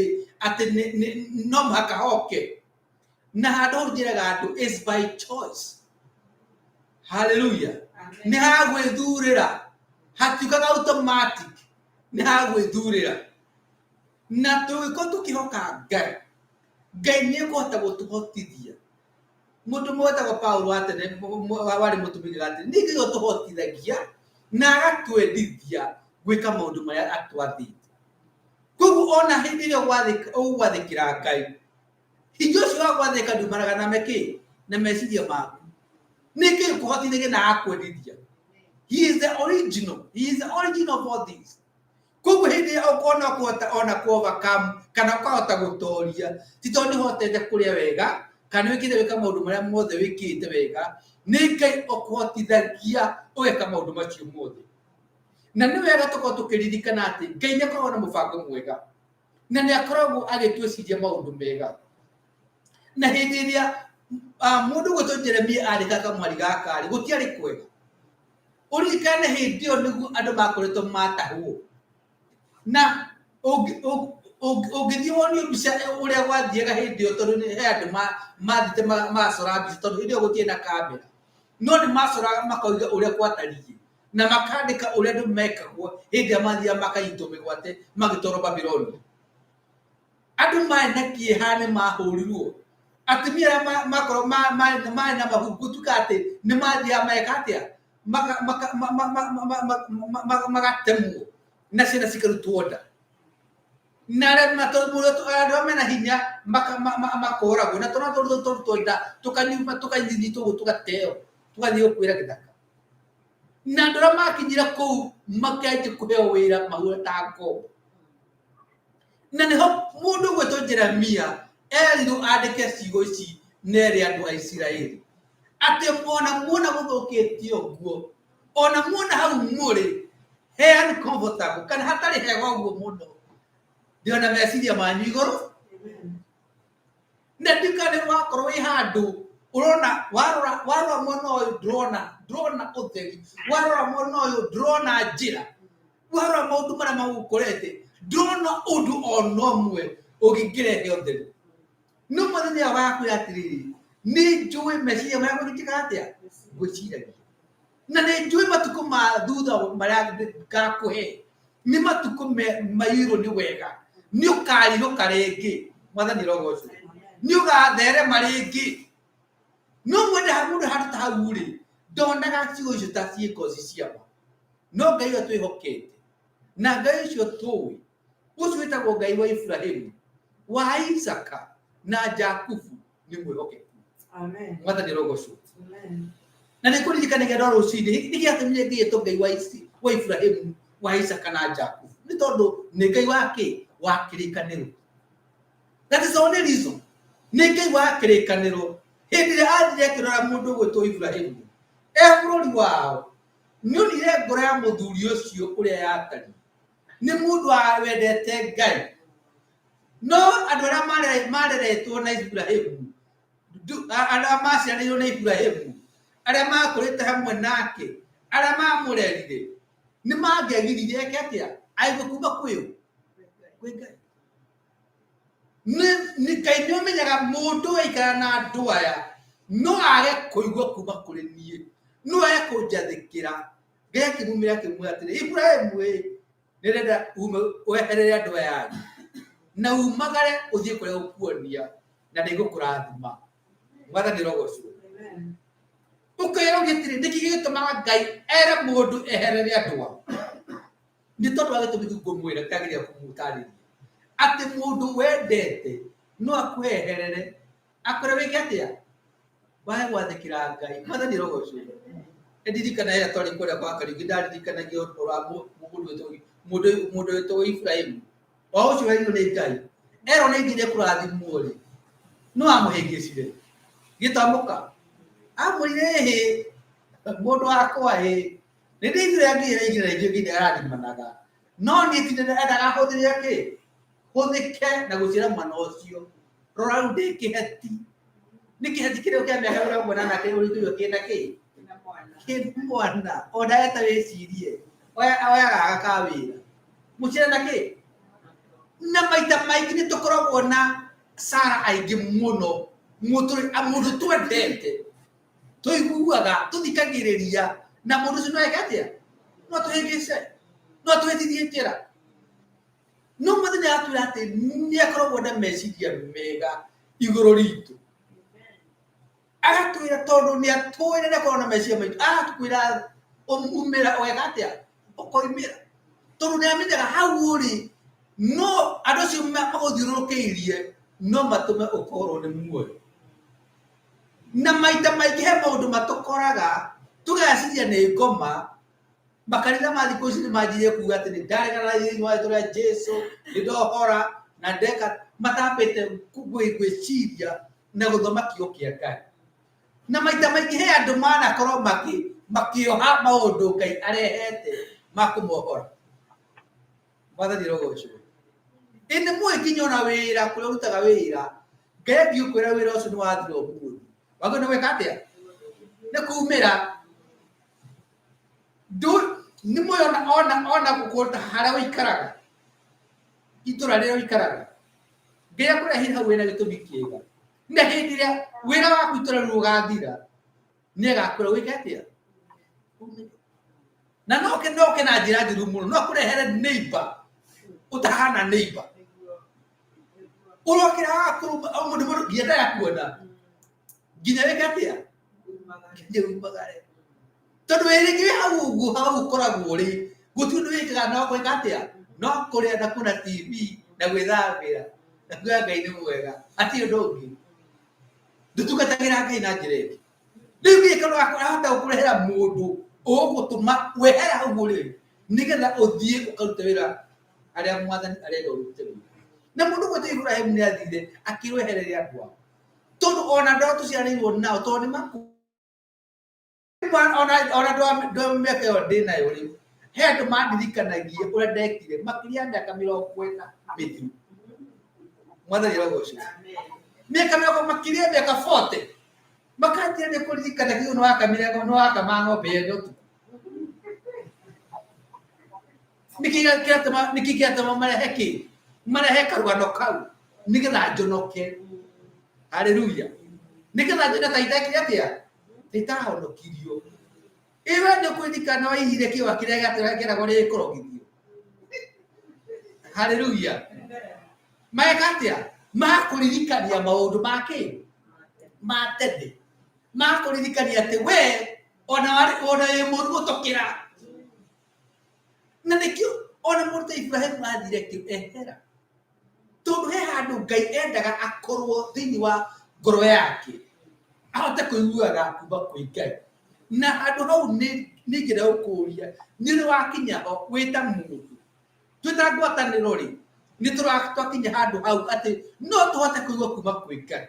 atĩ no mũhaka hoke. Na handũ hau njĩraga andũ is by choice. Hallelujah. Nĩ ha gwĩthurĩra, hatiukaga automatic, nĩ ha gwĩthurĩra. Na tũngĩkorwo tũkĩhoka Ngai, Ngai nĩ ekũhota gũtũhotithia. Mũndũ ũmwe wetagwo Paulo wa tene, warĩ mũtũmĩri wa tene, nĩ Ngai ũtũhotithagia na agatwendithia gwĩka maũndũ marĩa atwathĩte. Koguo ona hĩndĩ ĩrĩa ũgwathĩkĩra Ngai, hinya ũcio wa gwathĩka ndumanaga na mekĩ na meciria maku. Nĩ Ngai ũkũhotithagia na agakwendithia. He is the original. He is the origin of all things. Koguo hĩndĩ ĩrĩa ũkona ũkũhota ona kũ overcome kana ũkahota gũtoria, ti tondũ nĩ ũhotete kũrĩa wega kana nĩ wĩkĩte gwĩka maũndũ marĩa mothe wĩkĩte wega, nĩ Ngai ũkũhotithagia ũgeka maũndũ macio mothe. Na nĩ wega tũkorwo tũkĩririkana atĩ Ngai nĩ akoragwo na mũbango mwega na nĩ akoragwo agĩtwĩciria maũndũ mega. Na hĩndĩ ĩrĩa mũndũ ũgwĩtwo Jeremia andĩkaga kamwari gaka rĩ, gũtiarĩ kwega. Ũririkane hĩndĩ ĩyo nĩguo andũ makoretwo matahwo. Na ũngĩthiĩ wonio mbica ũrĩa gwathiaga hĩndĩ ĩyo, tondũ he andũ mathiĩte magacora mbica, tondũ hĩndĩ ĩyo gũtirĩ na kamera. No nĩ macoraga makoiga ũrĩa gwatariĩ na makandĩka ũrĩa andũ mekagwo hĩndĩ ĩrĩa mathiaga makanyitwo mĩgwate magĩtwarwo Babironi. Andũ marĩ na kĩeha nĩ mahũrirwo. Atumia arĩa makorwo marĩ na mahu gũtuĩka atĩ nĩ mathiaga mageka atĩa? Magatemwo na ciana cikarutwo nda. Na andũ arĩa mena hinya makoragwo na twana tũrũ tũrutwo nda tũkanyuma tũkanyitwo ũguo tũgateo tũgathiĩ gũkuĩra gĩthaka. Na andũ arĩa makinyire kũu makĩanjia kũheo wĩra mahũra ta ngombo. Na nĩho mũndũ ũgwĩtwo Jeremia erirwo andĩke ciugo ici nere andũ a Isiraeli atĩ ona muona gũthũkĩtie ũguo, ona muona hau mũrĩ he uncomfortable kana hatarĩ hega ũguo mũno, ndĩrona meciria manyu igũrũ na ndikane wakorwo wĩ handũ ũrona warora warora mwena ũyũ ndũrona ndũrona ũtheri, warora mwena ũyũ ndũrona njĩra, warora maũndũ marĩa magũkorete ndũrona ũndũ ona ũmwe ũngĩkĩrehe ũtheri. No mwathani agakwĩra atĩrĩrĩ, nĩ njũĩ meciria marĩa ngwĩkaga atĩa ngwĩciragia, na nĩ njũĩ matukũ ma thutha marĩa ngakũhe nĩ matukũ maiyũirwo nĩ wega, nĩ ũkarirũka rĩngĩ. Mwathani arogocwo. Nĩ ũgatherema rĩngĩ. No mwende mũndũ handũ ta hau rĩ, ndonaga ciugo icio ta ciĩko ci cia ma. No Ngai ũrĩa twĩhokete na Ngai ũcio tũĩ, ũcio wĩtagwo Ngai wa Iburahĩmu, wa Isaka na Jakubu nĩ mwĩhokeku. Amen. Mwathani arogocwo. Amen. Na nĩ kũririkanagia andũ a rũcinĩ, nĩ gĩatũmire Ngai etwo Ngai wa Iburahĩmu, wa Isaka na Jakubu. Nĩ tondũ nĩ Ngai wa kĩ? Wa kĩrĩkanĩro. That is the only reason. Nĩ Ngai wa kĩrĩkanĩro. Hĩndĩ ĩrĩa athire akĩrora mũndũ ũgwĩtwo Iburahĩmu, e bũrũri wao, nĩ onire ngoro ya mũthuri ũcio ũrĩa yatariĩ. Nĩ mũndũ wendete Ngai. No andũ arĩa mareretwo na Iburahĩmu, arĩa maciarĩirwo na Iburahĩmu, arĩa makũrĩte hamwe nake, arĩa mamũrerire, nĩ mangĩagiririe eke atĩa? Aigue kuma kwĩ ũ? Kwĩ Ngai. Nĩ Ngai nĩ ũmenyaga mũndũ waikara na andũ aya no age kũigua kuma kũrĩ niĩ, no age kũnjathĩkĩra. Ngai akĩmumĩra akĩmwĩra atĩrĩ, Iburahĩmu ĩ, nĩndĩrenda ume weherere andũ aya anyu na umagare ũthiĩ kũrĩa gũkuonia na nĩngũkũrathima. Mwathani arogocwo. Ũkeyũria atĩrĩ, nĩkĩ gĩgĩtũmaga Ngai ere mũndũ eherere andũ ao? Nĩ tondũ wa gĩtũmi kĩu ngũmwĩra ndagĩrĩire kũmũtarĩria atĩ mũndũ wendete no akweherere akwĩre wĩke atĩa, wage gwathĩkĩra Ngai. Mwathani arogocwo. Nĩndirikana rĩrĩa twarĩ kũrĩa kwa Kariũki, ndaririkanagia ũhoro wa mũndũ wĩtagwo Iburahĩmu, o ũcio werirwo nĩ Ngai, erwo nĩ Ngai nĩekũrathimwo rĩ, no amũhĩngĩcire gĩtamũka, amwĩrire ĩhĩ mũndũ wakwa ĩ, nĩ ndĩiguire nginya ingĩ na ingĩ nginya arathimanaga, no niĩ ti endaga hũthĩre kĩ hũthĩke na gũciara mwana ũcio. Rora rĩu ndĩ kĩheti, nĩ kĩheti kĩrĩa kĩa mĩaka mĩrongo ĩnana kĩũrĩtũirwo kĩna kĩ kĩna mwana, ona we ta wĩcirie, oyaga gaka ka wĩra mũciare na kĩ. Na maita maingĩ nĩ tũkoragwo na Sara aingĩ mũno, mũndũ twendete, tũiguaga, tũthikagĩrĩria, na mũndũ ũcio no eke atĩa? No atũhĩngĩce, no atũhĩtithie njĩra. No mwathani aratwĩra atĩ nĩ akoragwo na meciria mega igũrũ ritũ. Agatwĩra tondũ nĩ atũĩ na nĩ akoragwo na meciria maitũ, agatwĩra umĩra ũgeka atĩa? Ũkoimĩra. Tondũ nĩ amenyaga hau ũrĩ, no andũ acio magũthiũrũrũkĩirie no matũme ũkorwo nĩ muoyo. Na maita maingĩ he maũndũ matũkoraga tũgeciria nĩ ngoma, Makanitha ma thikũ ici nĩ manjirie kuga atĩ nĩ ndaregana na thĩinĩ wa rĩtwa rĩa Jesu, nĩ ndohora na ndeka, matambĩte gwĩciria na gũthoma kiugo kĩa Ngai. Na maita maingĩ he andũ manakorwo makĩoha maũndũ Ngai arehete ma kũmohora. Mwathani arogocwo. Ĩ nĩ mũĩ nginya ona wĩra kũrĩa ũrutaga wĩra, Ngai angĩũkwĩra wĩra ũcio nĩ wathira ũmũthĩ, wagĩrĩirwo nĩ gwĩka atĩa? Nĩ kumĩra. Nĩ mũĩ ona gũkũ harĩa ũikaraga, itũra rĩrĩa ũikaraga, Ngai akũrehire hau wĩna gĩtũmi kĩega. Na hĩndĩ ĩrĩa wĩra waku itũra rĩu ũgathira, nĩ agakwĩra wĩke atĩa? Na noke na njĩra njũru mũno, no akũrehere neighbor ũtahana neighbor. Ũrokĩra kũrũma o mũndũ mũndũ nginya ndarakuona. Nginya wĩke atĩa? Nginya umagare. Tondũ wĩ rĩngĩ wĩ hau ũguo hau ũkoragwo rĩ, gũtirĩ ũndũ wĩkaga no gwĩka atĩa? No kũrĩa na kuona TV na gwĩthambĩra na kuga Ngai nĩ mwega. Hatirĩ ũndũ ũngĩ. Ndũtungatagĩra Ngai na njĩra ĩngĩ. Rĩu gĩkĩro ahota gũkũrehera mũndũ ũgũtũma wehere hau ũrĩ nĩgetha ũthiĩ ũkarute wĩra harĩa mwathani arenda ũrute wĩra. Na mũndũ gwĩtwo Iburahĩmu nĩ athire akĩrwehereria andũ ao. Tondũ ona andũ arĩa tũciarĩirwo nao tondũ nĩ maku ona ona ndwa mĩaka ĩyo ndĩ nayo rĩ, he andũ mandirikanagia ũrĩa ndekire makĩria ya mĩaka 40 mĩthiru. Mwathani arogocwo. Mĩaka mĩrongo makĩria ya mĩaka 40 makanjĩra nĩ kũririkana kĩu nĩ wakamire nĩ wakama ng'ombe yene ũtukũ. Nĩkĩ kĩratũma nĩkĩ kĩratũma marehe kĩ? Marehe karũgano kau nĩgetha njonoke. Haleluya. Nĩgetha njone ta itekire atĩa? Ta itahonokirio. Ĩ we nĩ ũkũririkana waiyire kĩũa kĩrĩa gĩatũra kĩeragwo rĩkũrogithio. Haleluya. Meka atĩa? Makũririkania maũndũ ma kĩ? Ma tene. Makũririkania atĩ we ona warĩ ona wĩ mũru gũtũkĩra. Na nĩkĩo ona mũndũ ta Iburahĩmu athire kĩ ehera. Tondũ he handũ Ngai endaga akorwo thĩinĩ wa ngoro yake ahote kũiguaga kuma kwĩ Ngai. Na handũ hau nĩ ingĩenda gũkũria nĩ ũrĩ wakinya ho wĩ ta mũndũ. Twĩ ta ngwatanĩro rĩ, nĩ twakinya handũ hau atĩ no tũhote kũigua kuma kwĩ Ngai.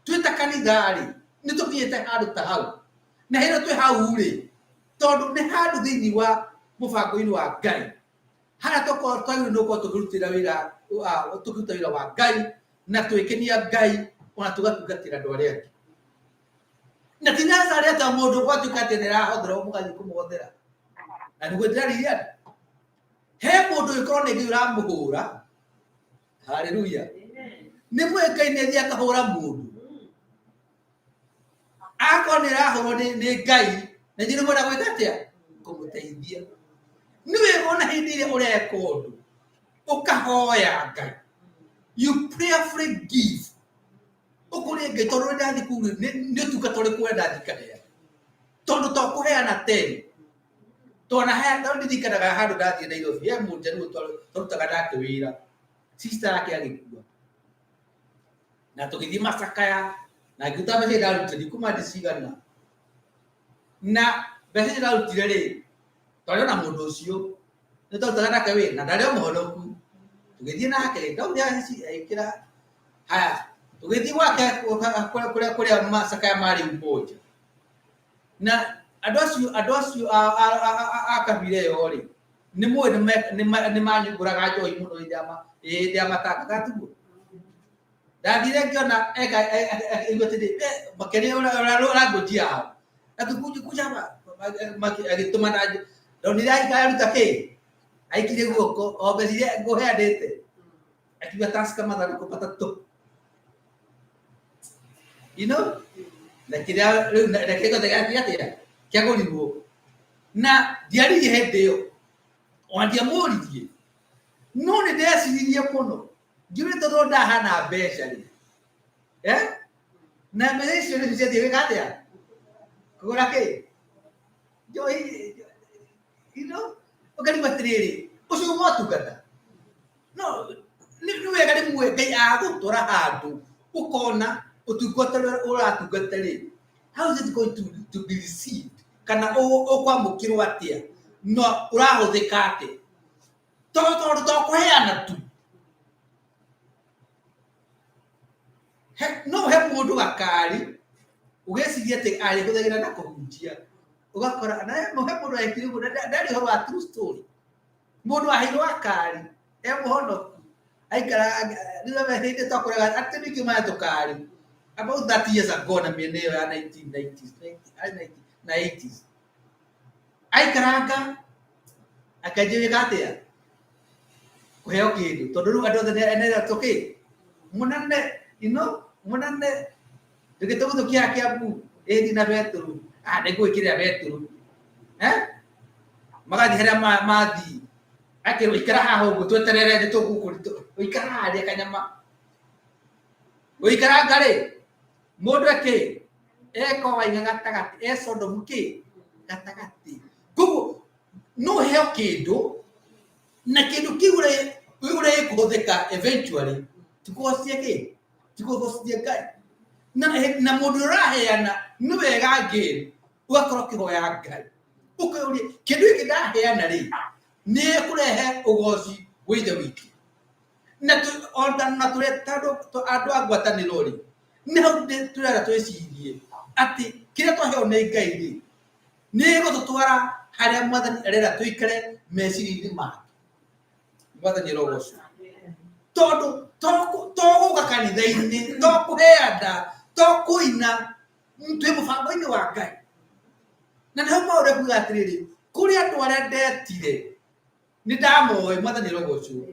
Twĩ ta kanitha rĩ, nĩ tũkinyĩte handũ ta hau. Na hĩndĩ ĩyo twĩ hau rĩ, tondũ nĩ handũ thĩinĩ wa mũbango-inĩ wa Ngai harĩa twagĩrĩirwo nĩ gũkorwo tũkĩrutĩra wĩra, tũkĩruta wĩra wa Ngai na twĩkenia Ngai ona tũgatungatĩra andũ arĩa angĩ. Na ti necessary atĩ o mũndũ gwatuĩka atĩ nĩ arahotherwo mũgathiĩ kũmũhothera. Na nĩguo ndĩrarĩria andũ. He mũndũ ũngĩkorwo nĩ Ngai ũramũhũra, haleluya, nĩ mũĩ Ngai nĩ athiĩ akahũra mũndũ. Akorwo nĩ arahũrwo nĩ Ngai, na inyuĩ nĩ mwenda gwĩka atĩa? Kũmũteithia. Nĩ wega ona hĩndĩ ĩrĩa ũreka ũndũ, ũkahoya Ngai. You prayerfully give. Ũkũrie Ngai tondũ nĩ ndathiĩ kũu nĩ ũtungata ũrĩkũ ũrenda thiĩ ngaheane. Tondũ to kũheana ten. Tondũ ndirikanaga handũ ndathiĩ Nairobi, he mũnjaruo twarutaga nake wĩra. Sister yake agĩkua. Na tũgĩthiĩ macakaya, na ngĩruta mbeca iria ndarutire, ndikũma ndĩ cigana. Na mbeca icio ndarutire rĩ, twarĩ ona mũndũ ũcio, nĩ twarutaga nake wĩra, na ndarĩ o mũhonoku. Tũgĩthiĩ nake, ndaugire agĩkĩra, haya, tũgĩthiĩ gwake kũrĩa macakaya marĩ Umoja. Na andũ acio a kabira ĩyo rĩ, nĩ mũĩ nĩ manyumbũraga njohi mũno hĩndĩ ya matanga, kana tiguo? Ndathire ngĩona eka igua atĩrĩ, makĩaria ũrĩa language yao. Akĩkunja kunja agĩtũma na ndonire aruta kĩ? Aikirie guoko o mbeca iria ngũheanĩte. Akiuga Tusker mathandũkũ matatũ. You know? Na kĩrĩa rĩu na kĩrĩa gĩothe gĩathiĩ atĩa? Kĩagũrirwo. Na ndiaririe hĩndĩ ĩyo. Ona ndiamũririe. No nĩ ndeciririe mũno. Ngĩũria tondũ ndahana mbeca rĩ. Eh? Na mbeca icio nĩcio ciathiĩ gwĩka atĩa? Kũgũra kĩ? Njohi. You know? Ũkarigwo atĩrĩrĩ, ũcio ũmotungata. No, nĩ wega rĩmwe Ngai agũtwara handũ ũkona ũtungata ũrĩa ũratungata rĩ, how is it going to be received? Kana ũkwamũkĩrwo atĩa? No ũrahũthĩka atĩ tondũ to kũheana tu. No ũhe mũndũ gakari ũgeciria atĩ arĩhũthagĩra na kũhunjia, ũgakora na he mũndũ wekire ũguo, na ndarĩ ũhoro wa true story. Mũndũ aheirwo gakari e mũhonoku, aikara rĩu hĩndĩ twakoraga atĩ ningĩ maya tũkari about 30 years ago na mĩena ĩyo ya 1990s na 80s, aikaranga akanjia gwĩka atĩa, kũheo kĩndũ, tondũ rĩu andũ othe nĩ tũkĩ mũnene ino mũnene ndũgĩtũgũthũkia Kĩambu ĩthi na betũrũ, nĩngũgĩkĩrĩra betũrũ, magathiĩ harĩa mathiĩ, akĩrwo ikara haha ũguo tweterere nĩtũgũkũ, ikara haha rĩa kanyama, gũikaranga rĩ mũndũ ekĩ eko waiga gatagatĩ, e Sodomu kĩ gatagatĩ. Koguo no ũheo kĩndũ na kĩndũ kĩu ũrĩa gĩkũhũthĩka eventually ti kũgocia kĩ, ti kũgocia Ngai. Na mũndũ ũrĩa ũraheana nĩ wega again ũgakorwo ũkĩhoya Ngai, ũkeyũria kĩndũ gĩkĩ ndaheana rĩ nĩ kũrehe ũgoci gwĩ Ithe witũ. Na ona tũrĩ andũ a ngwatanĩro rĩ, nĩ hau tũrenda twĩcirie atĩ kĩrĩa twaheo nĩ Ngai rĩ nĩ gũtũtwara harĩa Mwathani arenda tũikare meciria-inĩ make. Mwathani arogocwo. Tondũ to gũka kanitha-inĩ, to kũheana, to kũina, twĩ mũbango-inĩ wa Ngai. Na nĩho Paũlũ ekuga atĩrĩrĩ, kũrĩ andũ arĩa ndetire nĩ ndamoĩ, Mwathani arogocwo.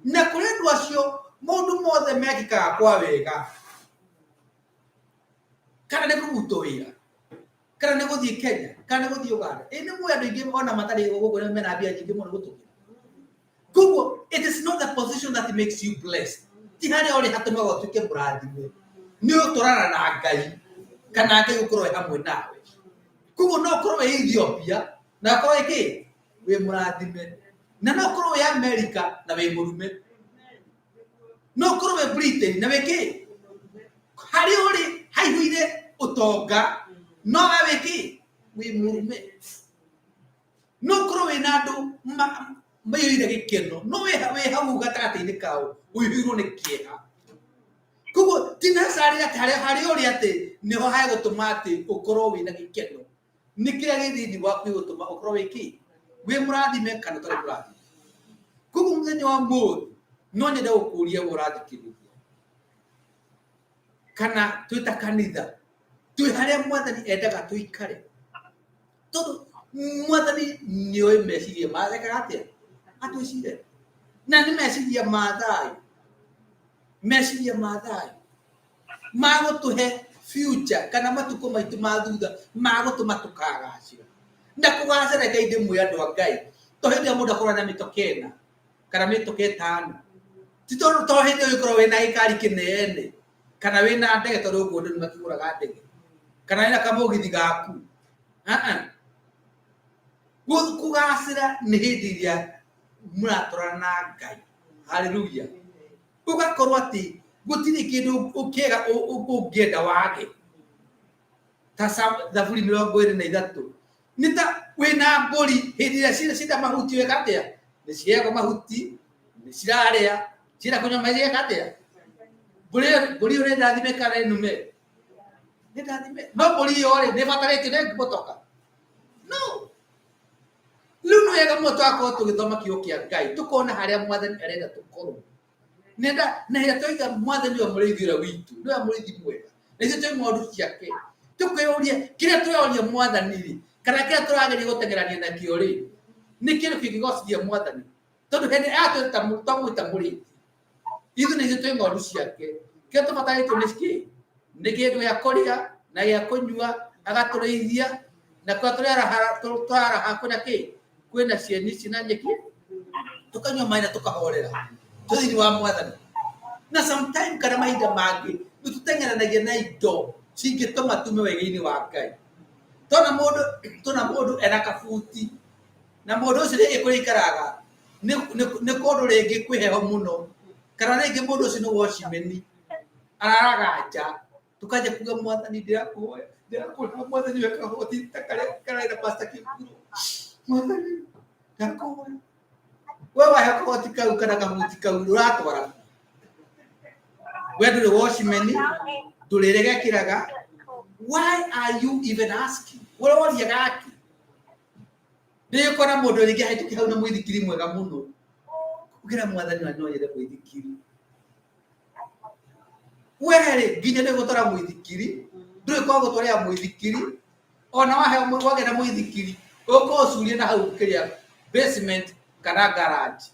Na kũrĩ andũ acio maũndũ mothe mekĩkaga kwa wega, kana nĩ kũrutwo wĩra, kana nĩ gũthiĩ Kenya, kana nĩ gũthiĩ Uganda. Ĩ nĩ mũĩ andũ aingĩ ona matarĩ gũkũ nĩ mena mbia nyingĩ mũno gũtũkĩra. Koguo it is not the position that makes you blessed. Ti harĩa ũrĩ hatũmaga ũtuĩke mũrathime, nĩ ũtwarana na Ngai kana Ngai gũkorwo wĩ hamwe nawe. Koguo no ũkorwo wĩ Ethiopia na ũkorwo wĩ kĩ, wĩ mũrathime, na no ũkorwo wĩ America na wĩ mũrume, no ũkorwo wĩ Britain na wĩ kĩ, harĩa ũrĩ haihũire ũtonga no we wĩ kĩ, wĩ mũrume. No ũkorwo wĩna andũ maiyũire gĩkeno, no wĩ hau gatagatĩ-inĩ kao ũihũirwo nĩ kĩeha. Koguo ti necessarily atĩ harĩa ũrĩ atĩ nĩho hegũtũma atĩ ũkorwo wĩna gĩkeno. Nĩ kĩrĩa gĩ thĩinĩ waku gĩgũtũma ũkorwo wĩ kĩ, wĩ mũrathime kana ũtarĩ mũrathime. Koguo mũthenya wa ũmũthĩ no nyende gũkũria we ũrathikĩrĩria, kana twĩ ta kanitha twĩ harĩa Mwathani endaga tũikare, tondũ Mwathani nĩoĩ meciria marekaga atĩa atwĩcire, na nĩ meciria ma thayũ, meciria ma thayũ magũtũhe future kana matukũ maitũ ma thutha magũtũma tũkagacĩra. Na kũgacĩra reke ndĩmwĩre andũ a Ngai, to hĩndĩ ĩrĩa mũndũ akorwo na mĩtoka ĩna kana mĩtoka ĩtano, ti tondũ to hĩndĩ ĩyo ũgĩkorwo wĩna gĩkari kĩnene kana wĩna ndege, tondũ ũguo andũ nĩmakĩgũraga ndege, kana wĩna kamũgithi gaku. Kũgacĩra nĩ hĩndĩ ĩrĩa mũratwarana na Ngai. Haleluya. Ũgakorwo atĩ gũtirĩ kĩndũ kĩega ũngĩenda wage. Ta Thaburi 23, nĩ ta wĩna mbũri hĩndĩ ĩrĩa cienda mahuti weka atĩa, nĩ ciheagwo mahuti, nĩ cirarĩa, cienda kũnyua maĩ cigeka atĩa, mbũri ĩyo nĩ ndathime kana nĩ nume? Nĩ ndathime. No mbũri ĩyo rĩ nĩ ĩbatarĩtio nĩ mũtoka? No. Rĩu nĩ wega mũno twakorwo tũgĩthoma kiugo kĩa Ngai, tũkona harĩa Mwathani arenda tũkorwo. Nenda na hĩrĩa twaiga Mwathani nĩwe mũrĩithi ũrĩa witũ, nĩwe mũrĩithi mwega, na ithuĩ twĩ ng'ondu ciake. Tũkeyũria kĩrĩa tũroria Mwathani rĩ, kana kĩrĩa tũrageria gũteng'erania nakĩo rĩ, nĩ kĩndũ kĩngĩgocithia Mwathani. Tondũ hĩndĩ ĩrĩa twamwĩta mũrĩithi, ithuĩ nĩ ithuĩ twĩ ng'ondu ciake. Kĩrĩa tũbatarĩtio nĩ kĩ? Nĩ kĩndũ gĩa kũrĩa na gĩa kũnyua, agatũrĩithia, na kũrĩa tũraraha kwĩna kĩ? Kwĩna cieni ciĩna nyeki, tũkanyua maĩ na tũkahorera twĩ thĩinĩ wa Mwathani. Na sometime kana mahinda mangĩ nĩ tũteng'eranagia na indo cingĩtũma tume wega-inĩ wa Ngai. Tona mũndũ ena kabuti, na mũndũ ũcio rĩngĩ kũrĩa aikaraga nĩ kũndũ rĩngĩ kwĩ heho mũno, kana rĩngĩ mũndũ ũcio nĩ watchman, araraga nja, tukanjia kuga Mwathani ndĩrakũhoya, ndĩrakũhoya Mwathani weka kahoti ta karĩa kararĩ na Pastor Kĩburo. Mwathani Ga kũhoya. We waheo kagoti kau kana kahuti kau ũratwara kũ? We ndũrĩ watchman, ndũrĩ gekĩraga. Why are you even asking? Ũroria gaki? Ndĩkora mũndũ rĩngĩ ahĩtũke hau na mũithikiri mwega mũno. Ũkĩra mwathani wa no nyende mũithikiri. We rĩ nginya nĩ gũtwara mũithikiri, ndũrĩ kwa gũtwarĩra mũithikiri, ona waheo wagĩa na mũithikiri, ũkũũcuria na hau kĩrĩa basement kana garage.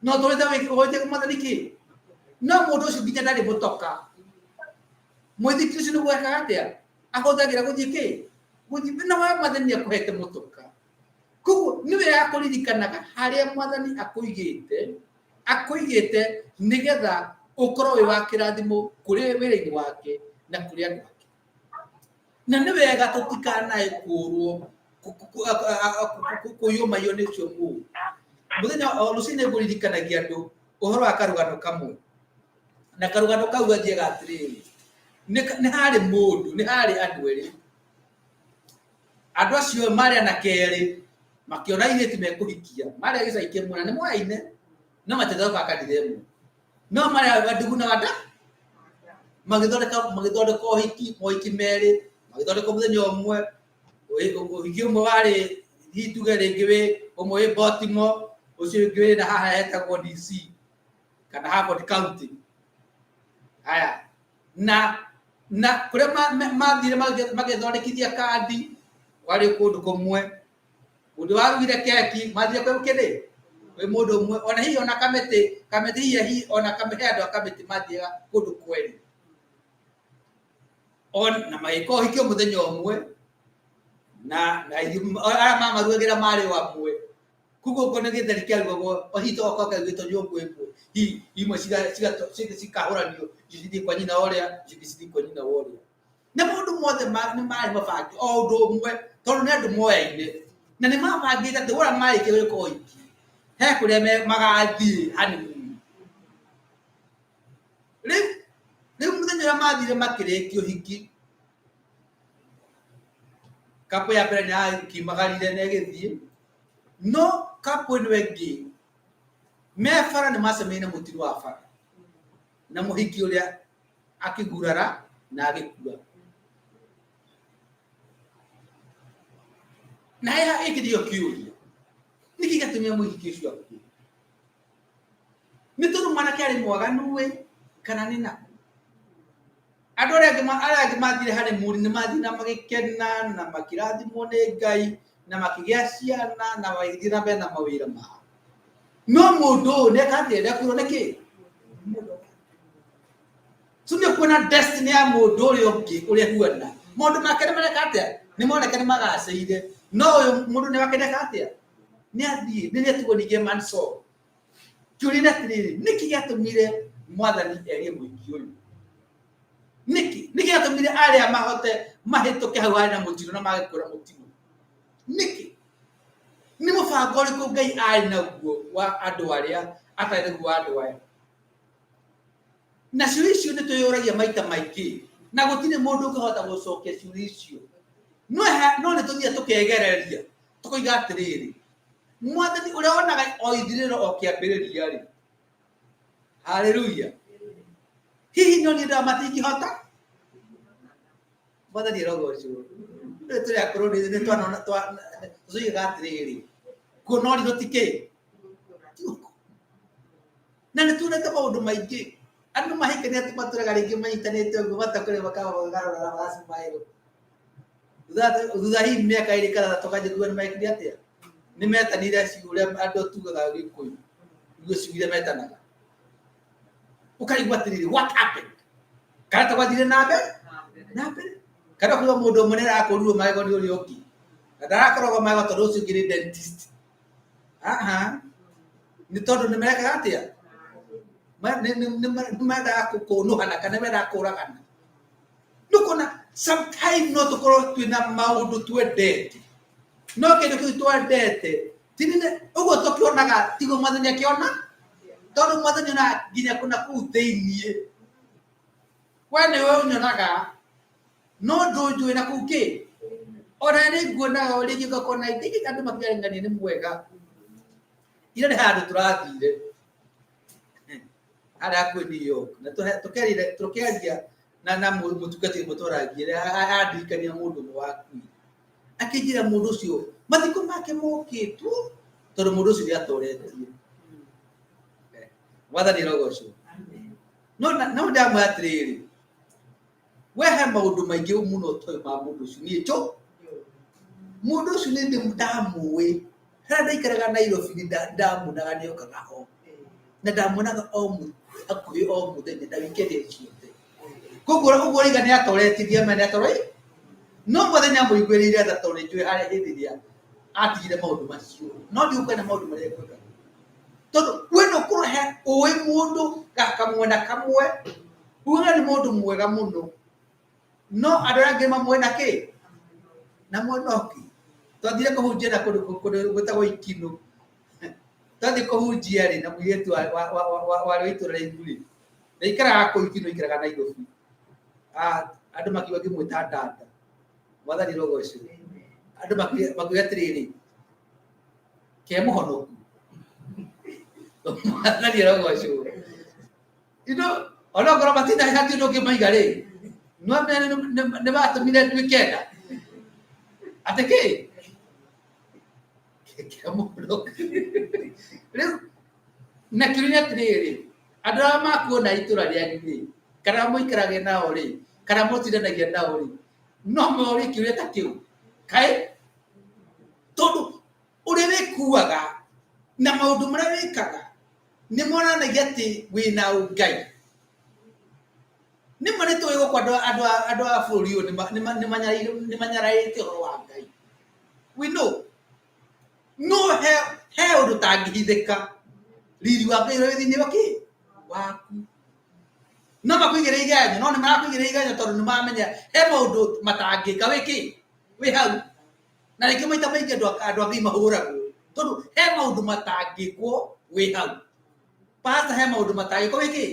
No tũrĩte wĩte mwathani kĩ? No mũndũ ũcio nginya ndarĩ mũtoka. Mũithikiri ũcio nĩguo ekaga atĩa? Ahũthagĩra gũthiĩ kĩ? Gũthiĩ na we mwathani nĩ akũhete mũtoka. Koguo nĩ wega kũririkanaga harĩa mwathani akũigĩte, akũigĩte nĩgetha ũkorwo wĩ wa kĩrathimo kũrĩ wĩra-inĩ wake na kũrĩ andũ ake. Na nĩ wega tũtikanae kũrwo kũiyũmaio nĩ ũcio mũũru. Mũthenya o rũcinĩ ngũririkanagia andũ ũhoro wa karũgano kamwe. Na karũgano kau gathiaga atĩrĩrĩ, nĩ harĩ mũndũ, nĩ harĩ andũ erĩ. Andũ acio marĩ anake erĩ makĩona airĩtu mekũhikia, marĩ a gĩcagi kĩmwe na nĩ moyaine, no matiathondekaga kanitha ĩmwe. No marĩ a ndugu na wanda, magĩthondeka magĩthondeka ũhiki, mohiki merĩ, magĩthondeka mũthenya ũmwe, ũhiki ũmwe warĩ hihi tuge rĩngĩ wĩ ũmwe wĩ Baltimore, ũcio ũngĩ wĩ na haha hetagwo DC kana Harford County. Haya, na kũrĩa mathire magĩthondekithia kandi kwarĩ kũndũ kũmwe, mũndũ warugire keki mathire kwĩ kĩrĩ kwĩ mũndũ ũmwe, ona hihi ona kamĩtĩ kamĩtĩ hihi hihi ona kamĩtĩ he andũ a kamĩtĩ mathiaga kũndũ kwerĩ, na magĩka ũhiki o mũthenya ũmwe, na arĩa mamarugagĩra marĩ o amwe. Koguo okorwo nĩ gĩtheri kĩarugagwo o hihi tokorwo kĩarugĩtwo nyũngũ ĩmwe, hihi imwe cikahũranio, ici cithiĩ kwa nyina ũrĩa, ici ingĩ cithiĩ kwa nyina wa ũrĩa. Na maũndũ mothe nĩ marĩ mabange o ũndũ ũmwe, tondũ nĩ andũ moyaine. Na nĩ mabangĩte atĩ wona marĩkia gwĩka ũhiki, he kũrĩa magathiĩ honeymoon. Rĩu mũthenya ũrĩa mathire makĩrĩkia ũhiki, couple ya mbere nĩ yakiumagarire na ĩgĩthiĩ, no couple ĩno ĩngĩ me bara nĩ macemanirie na mũtino wa bara, na mũhiki ũrĩa akĩgurara na agĩkua. Na haha gĩkĩ nĩkĩo kĩũria, nĩkĩ gĩatũmire mũhiki ũcio akue? Nĩ tondũ mwanake arĩ mwaganu ĩ, kana nĩ nakũ? Andũ arĩa angĩ arĩa angĩ mathire honeymoon nĩ mathire na magĩkena na makĩrathimwo nĩ Ngai na makĩgĩa ciana na magĩthiĩ na mbere na mawĩra mao. No mũndũ ũyũ nĩeka atĩa? Nĩakuirwo nĩ kĩ? So nĩ kuona destiny ya mũndũ ũrĩa ũngĩ ũrĩa huana. Maũndũ make nĩ mareka atĩa? Nĩ moneka nĩ magacĩire. No ũyũ mũndũ nĩ wake nĩeka atĩa? Nĩ athiĩ, nĩ nĩatigwo ningĩ Mansour. Kĩũria nĩ atĩrĩrĩ, nĩkĩ gĩatũmire mwathani erie mũhiki ũyũ? Nĩkĩ? Nĩkĩ gĩatũmire arĩa mahote mahĩtũke hau harĩ na mũtino na mage kũra mũtino? Nĩkĩ? Nĩ mũbango ũrĩkũ Ngai arĩ naguo wa andũ arĩa atarĩ naguo wa andũ aya? Na ciũria icio nĩ twĩyũragia maita maingĩ, na gũtirĩ mũndũ ũngĩhota gũcokia ciũria icio. No nĩ tũthiaga tũkegereria, tũkoiga atĩrĩrĩ, mwathani ũrĩa wonaga o ithirĩro o kĩambĩrĩria rĩ, haleluya, hihi no niĩ ndĩra matingĩhota? Mwathani arogocwo. Rĩu tũrĩ akũrũ nĩ twanona tũcoigaga atĩrĩrĩ, kuona ũrirũ ti kĩ? Na nĩ tuonete maũndũ maingĩ. Andũ mahikania atĩ matũraga rĩngĩ manyitanĩte ũguo matakũrĩ makaba makarora magacimaĩrwo. Thutha hihi mĩaka ĩrĩ kana ĩtatũ kanjia kuga nĩ mekire atĩa? Nĩ metanire ũrĩa andũ tugaga Gĩkũyũ. Iguo ciugo iria metanaga. Ũkarigwo atĩrĩrĩ, what happened? Kana ta gwathire na mbere? Na mbere. Kana ũkaigua mũndũ ũmwe nĩ arakũrirwo magego nĩ ũrĩa ũngĩ. Na ndarakoragwo magego tondũ ũcio ũngĩ nĩ dentist. Aha. Nĩ tondũ nĩ marekaga atĩa? Nĩ mendaga kũnũhana kana nĩ mendaga kũragana. Nĩ ũkuona sometime no tũkorwo twĩna maũndũ twendete. No kĩndũ kĩu twendete ũguo tũkĩonaga tiguo mwathani akĩona, tondũ mwathani onaga nginya kũna kũu thĩiniĩ. We nĩwe ũnyonaga, no ndũnjũĩ na kũu kĩ? Ona nĩ nguonaga o rĩngĩ ngakona rĩngĩ andũ makĩarengania nĩ mwega. Ira nĩ handũ tũrathire harĩa hakuhĩ New York na tũkĩaria na mũtungatĩri ũmwe twaragia andirikania mũndũ ũmwe wakuire. Akĩnjĩra mũndũ ũcio mathiko make mokĩtwo tondũ mũndũ ũcio nĩ atoretie. Mwathani arogocwo. No no ndamwĩra atĩrĩrĩ, we he maũndũ maingĩ mũno ũtoĩ ma mũndũ ũcio. Niĩ njũ mũndũ ũcio nĩ ndamũĩ harĩa ndaikaraga Nairobi nĩ ndamuonaga nĩ okaga ho na ndamuonaga o hakuhĩ o mũthenya na wikendi ciothe. Koguo ũguo ũroiga nĩ atoretie ndiamenya nĩ atoretie no mwathani amũiguĩrĩire tha tondũ nĩ njũĩ harĩa hĩndĩ ĩrĩa atigire maũndũ macio no ndigũkwenda maũndũ marĩa ekwĩkaga. Tondũ we no ũkorwo he ũĩ mũndũ kamwena kamwe ugaga nĩ mũndũ mwega mũno no andũ arĩa angĩ mamwena kĩ na mwena ũngĩ. Twathire kũhunjia na kũndũ gwĩtagwo Ikinũ. Twathiĩ kũhunjia rĩ na mũirĩtu warĩ wa itũra rĩu rĩ, na aikaraga kũu Ikinũ aikaraga Nairobi. Andũ makiuga ngĩmwĩta dada. Mwathani arogocwo. Andũ makiuga atĩrĩrĩ, ke mũhonoku. Mwathani arogocwo. You know, onokorwo matina hatirĩ ũndũ ũngĩ maiga rĩ, no nĩ matũmire nduĩke nda. Atĩ kĩ? Ke mũhonoku. Rĩu na kĩũria nĩ atĩrĩrĩ, andũ arĩa makuona itũra rĩanyu rĩ, kana mũikarage nao rĩ, kana mũtindanagia nao rĩ, no morie kĩũria ta kĩu. Kaĩ? Tondũ ũrĩa wĩkuaga na maũndũ marĩa wĩkaga nĩ monanagia atĩ wĩna ũngai. Nĩ ma nĩ tũĩ gũkũ andũ a bũrũri ũyũ nĩ manyararĩte ũhoro wa Ngai. We know. No he ũndũ ũtangĩhithĩka. Riri wa Ngai ũrĩa wĩ thĩinĩ wa kĩ? Waku. No makũigĩre igenyo, no nĩ marakũigĩrĩra igenyo tondũ nĩ maramenya he maũndũ matangĩka wĩ kĩ? Wĩ hau. Na rĩngĩ maita maingĩ andũ a Ngai mahũragwo tondũ he maũndũ matangĩkwo wĩ hau. Pastor he maũndũ matangĩkwo wĩ kĩ?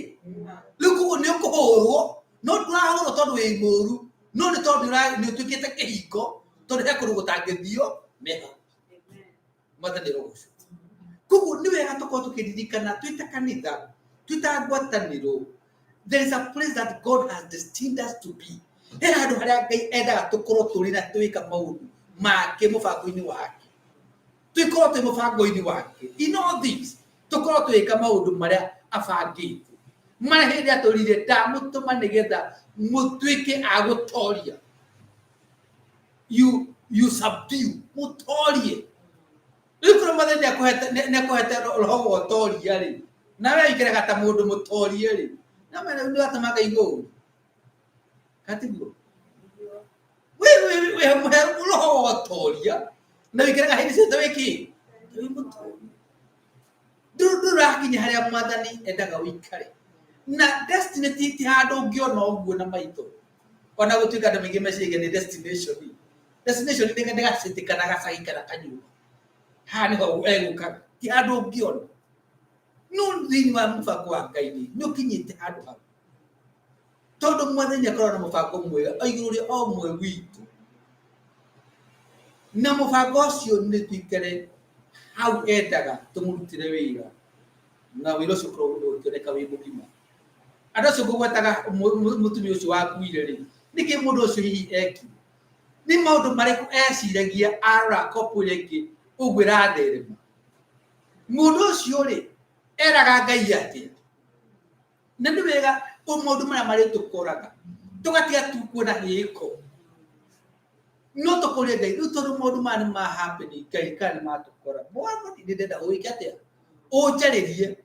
Rĩu koguo nĩ ũkũhũrwo, no ndũrahũrwo tondũ wĩ mũru, no nĩ tondũ nĩ ũtuĩkĩte kĩhingo tondũ he kũndũ gũtangĩthio me hau. Mwathani arogocwo. Koguo nĩ wega tũkorwo tũkĩririkana twĩ ta kanitha, twĩ ta ngwatanĩro, there is a place that God has destined us to be. He handũ harĩa Ngai endaga tũkorwo tũrĩ na twĩka maũndũ make mũbango-inĩ wake. Tũkorwo twĩ mũbango-inĩ wake. In all things, tũkorwo tũgĩka maũndũ marĩa abangĩte. Marĩa hĩndĩ atũrire ndamũtũma nĩgetha mũtuĩke a gũtoria. You subdue, mũtorie. Rĩu korwo Mwathani nĩakũhete roho wa ũtoria rĩ, nawe ũikaraga ta mũndũ mũtorie rĩ, na mene nĩ watũma Ngai ũũ. Katiguo? Wĩ mũhe roho wa ũtoria, na ũikaraga hĩndĩ ciothe wĩ kĩ? Wĩ mũtoria. Ndũrakinya harĩa Mwathani endaga ũikare. Na destiny ti handũ ũngĩona ũguo na maitho. Ona gũtuĩka andũ maingĩ meciragia nĩ destination. Destination nĩ gacĩtĩ kana gacagi kana kanyũmba. Haha nĩho egũkaga. Ti handũ ũngĩona. No thĩinĩ wa mũbango wa Ngai rĩ, nĩ ũkinyĩte handũ hau. Tondũ Mwathani akoragwo na mũbango mwega o igũrũ rĩa o ũmwe witũ. Na mũbango ũcio nĩ tũikare hau endaga tũmũrutĩre wĩra. Na wĩra ũcio ũkorwo ũkĩoneka wĩ mũgima. Andũ acio ngũgwetaga mũtumia ũcio wakuire rĩ, nĩkĩ mũndũ ũcio hihi ekire? Nĩ maũndũ marĩkũ eciragia arora kopu ĩrĩa ĩngĩ ũguo ĩratherema? Mũndũ ũcio rĩ, eraga Ngai atĩa? Na nĩ wega maũndũ marĩa marĩtũkoraga tũgatiga tu kuona hĩko. No tũkũrie Ngai, rĩu tondũ maũndũ maya nĩ ma happen Ngai kana nĩ matũkora. Mwathani nĩ ndĩrenda ũwĩke atĩa? Ũnjarĩrie.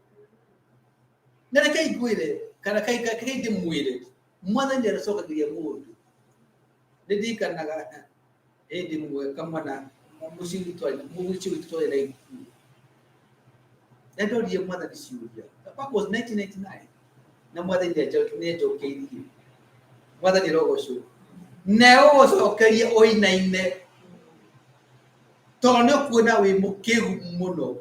Na reke ngwĩre kana reke ndĩmwĩre, Mwathani nĩ arĩcokagĩria mũndũ. Nĩ ndirikanaga hĩndĩ ĩmwe kamwana mũciĩ witũ twarĩ na ikuũ. Na ndoririe Mwathani ciũria. That was 1999. Na Mwathani nĩ anjokeirie. Mwathani arogocwo. Na egũgũcokeria ũinaine. Tondũ nĩ ũkuona wĩ mũkĩgu mũno.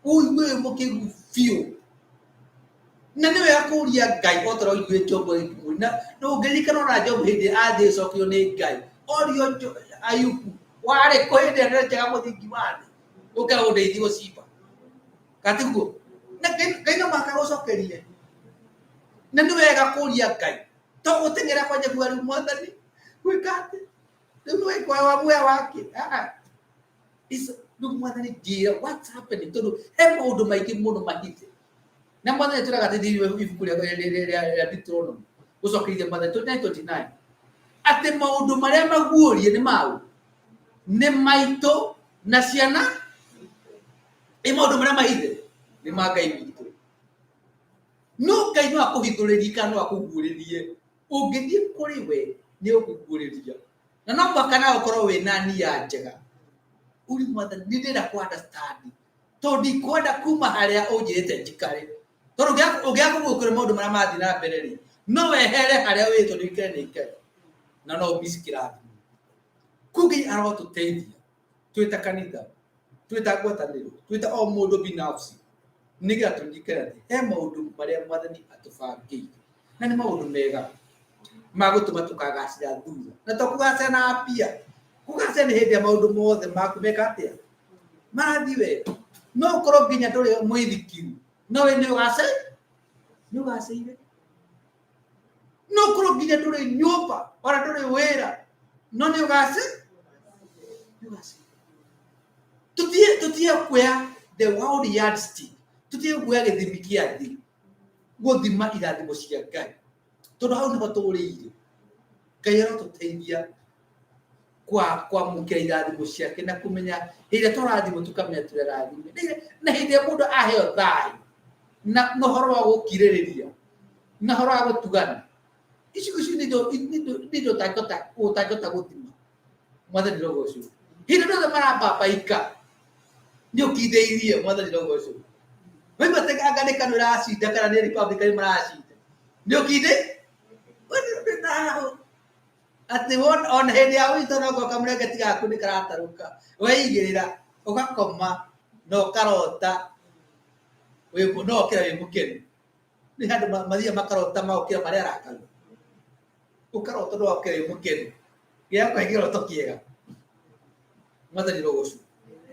Ũigue wĩ mũkĩgu biũ. Na nĩ wega kũria Ngai o ta ũrĩa ũiguire Jobu agĩkũria. Na ũngĩririkana ona Jobu hĩndĩ ĩrĩa athiĩ gũcokio nĩ Ngai. Orio Ayubu warĩ kũ hĩndĩ ĩrĩa ndĩrenjaga mũthingi wa thĩ ũke ũndeithie gũcimba gatiguo na Ngai no mũhaka gũcokerie na nĩ wega kũria Ngai to gũteng'era kwanja kuga rĩu mwathani gwĩka atĩ rĩu nĩ wekwa wa muoya wake. Rĩu mwathani njĩra what's happening, tondũ he maũndũ maingĩ mũno mahithe na mwathani atwĩraga atĩ thĩinĩ wa ibuku rĩa Deuteronomy gũcokeria mwathani 29:29 atĩ maũndũ marĩa maguũrie nĩ mau nĩ maitũ na ciana ĩ maũndũ marĩa mahithe nĩ ma Ngai witũ. No Ngai no akũhithũrĩrie kana no akũguũrĩrie, ũngĩthiĩ kũrĩ we nĩ ũkũguũrĩria, na no mũhaka nawe ũkorwo wĩna nia njega uri mwathani nĩ ndĩrenda kũ understand tondũ ndikwenda kuma harĩa ũnjĩrĩte njikare, tondũ ũngĩaga kũgũkũra maũndũ marĩa marathiĩ na mbere rĩ, no wehere harĩa wĩ tondũ ũikare nĩ Ngai na no ũmici kĩrathimo. Kũu Ngai arotũteithia twĩ ta kanitha, twĩ ta ngwatanĩro, twĩ ta o mũndũ binafsi, nĩgetha tũririkane atĩ he maũndũ marĩa mwathani atũbangĩire na nĩ maũndũ mega ma gũtũma tũkagacĩra thutha, na to kũgacĩra na mbia. Kũgacĩra nĩ hĩndĩ ya maũndũ mothe maku meka atĩa marathiĩ wega. No ũkorwo nginya ndũrĩ mũithikiru, no we nĩ ũgacĩire. No ũkorwo nginya ndũrĩ nyũmba ona ndũrĩ wĩra, no nĩ ũgacĩire. Tũtige kuoya the world yardstick, tũtige kuoya gĩthimi kĩa thĩ gũthima irathimo cia Ngai, tondũ hau nĩho tũrĩire. Ngai arotũteithia kwamũkĩra irathimo ciake na kũmenya hĩndĩ ĩrĩa tũrathimwo tũkamenya tũrĩ arathime, na hĩndĩ ĩrĩa mũndũ aheo thayũ na ũhoro wa gũkirĩrĩria na ũhoro wa gũtugana, icio nĩ indo ũtangĩhota gũthima. Mwathani rogocwo. Hĩndĩ ĩrĩa othe marambambaika nĩ ũkindĩirie, mwathani rogocwo. Waigua atĩ anga nĩ KANU ĩracinda kana nĩ Republican maracinda, nĩ ũkindĩ atĩ ona hĩndĩ ya wĩito no korwo kamũrengeti gaku nĩ karatarũka, weigĩrĩra ũgakoma na ũkarota no ũkĩra wĩ mũkenu. Nĩ handũ mathiaga makarota magokĩra marĩ arakaru, ũkarota no ũkĩra wĩ mũkenu, gĩakwa kĩroto kĩega. Mwathani rogocwo.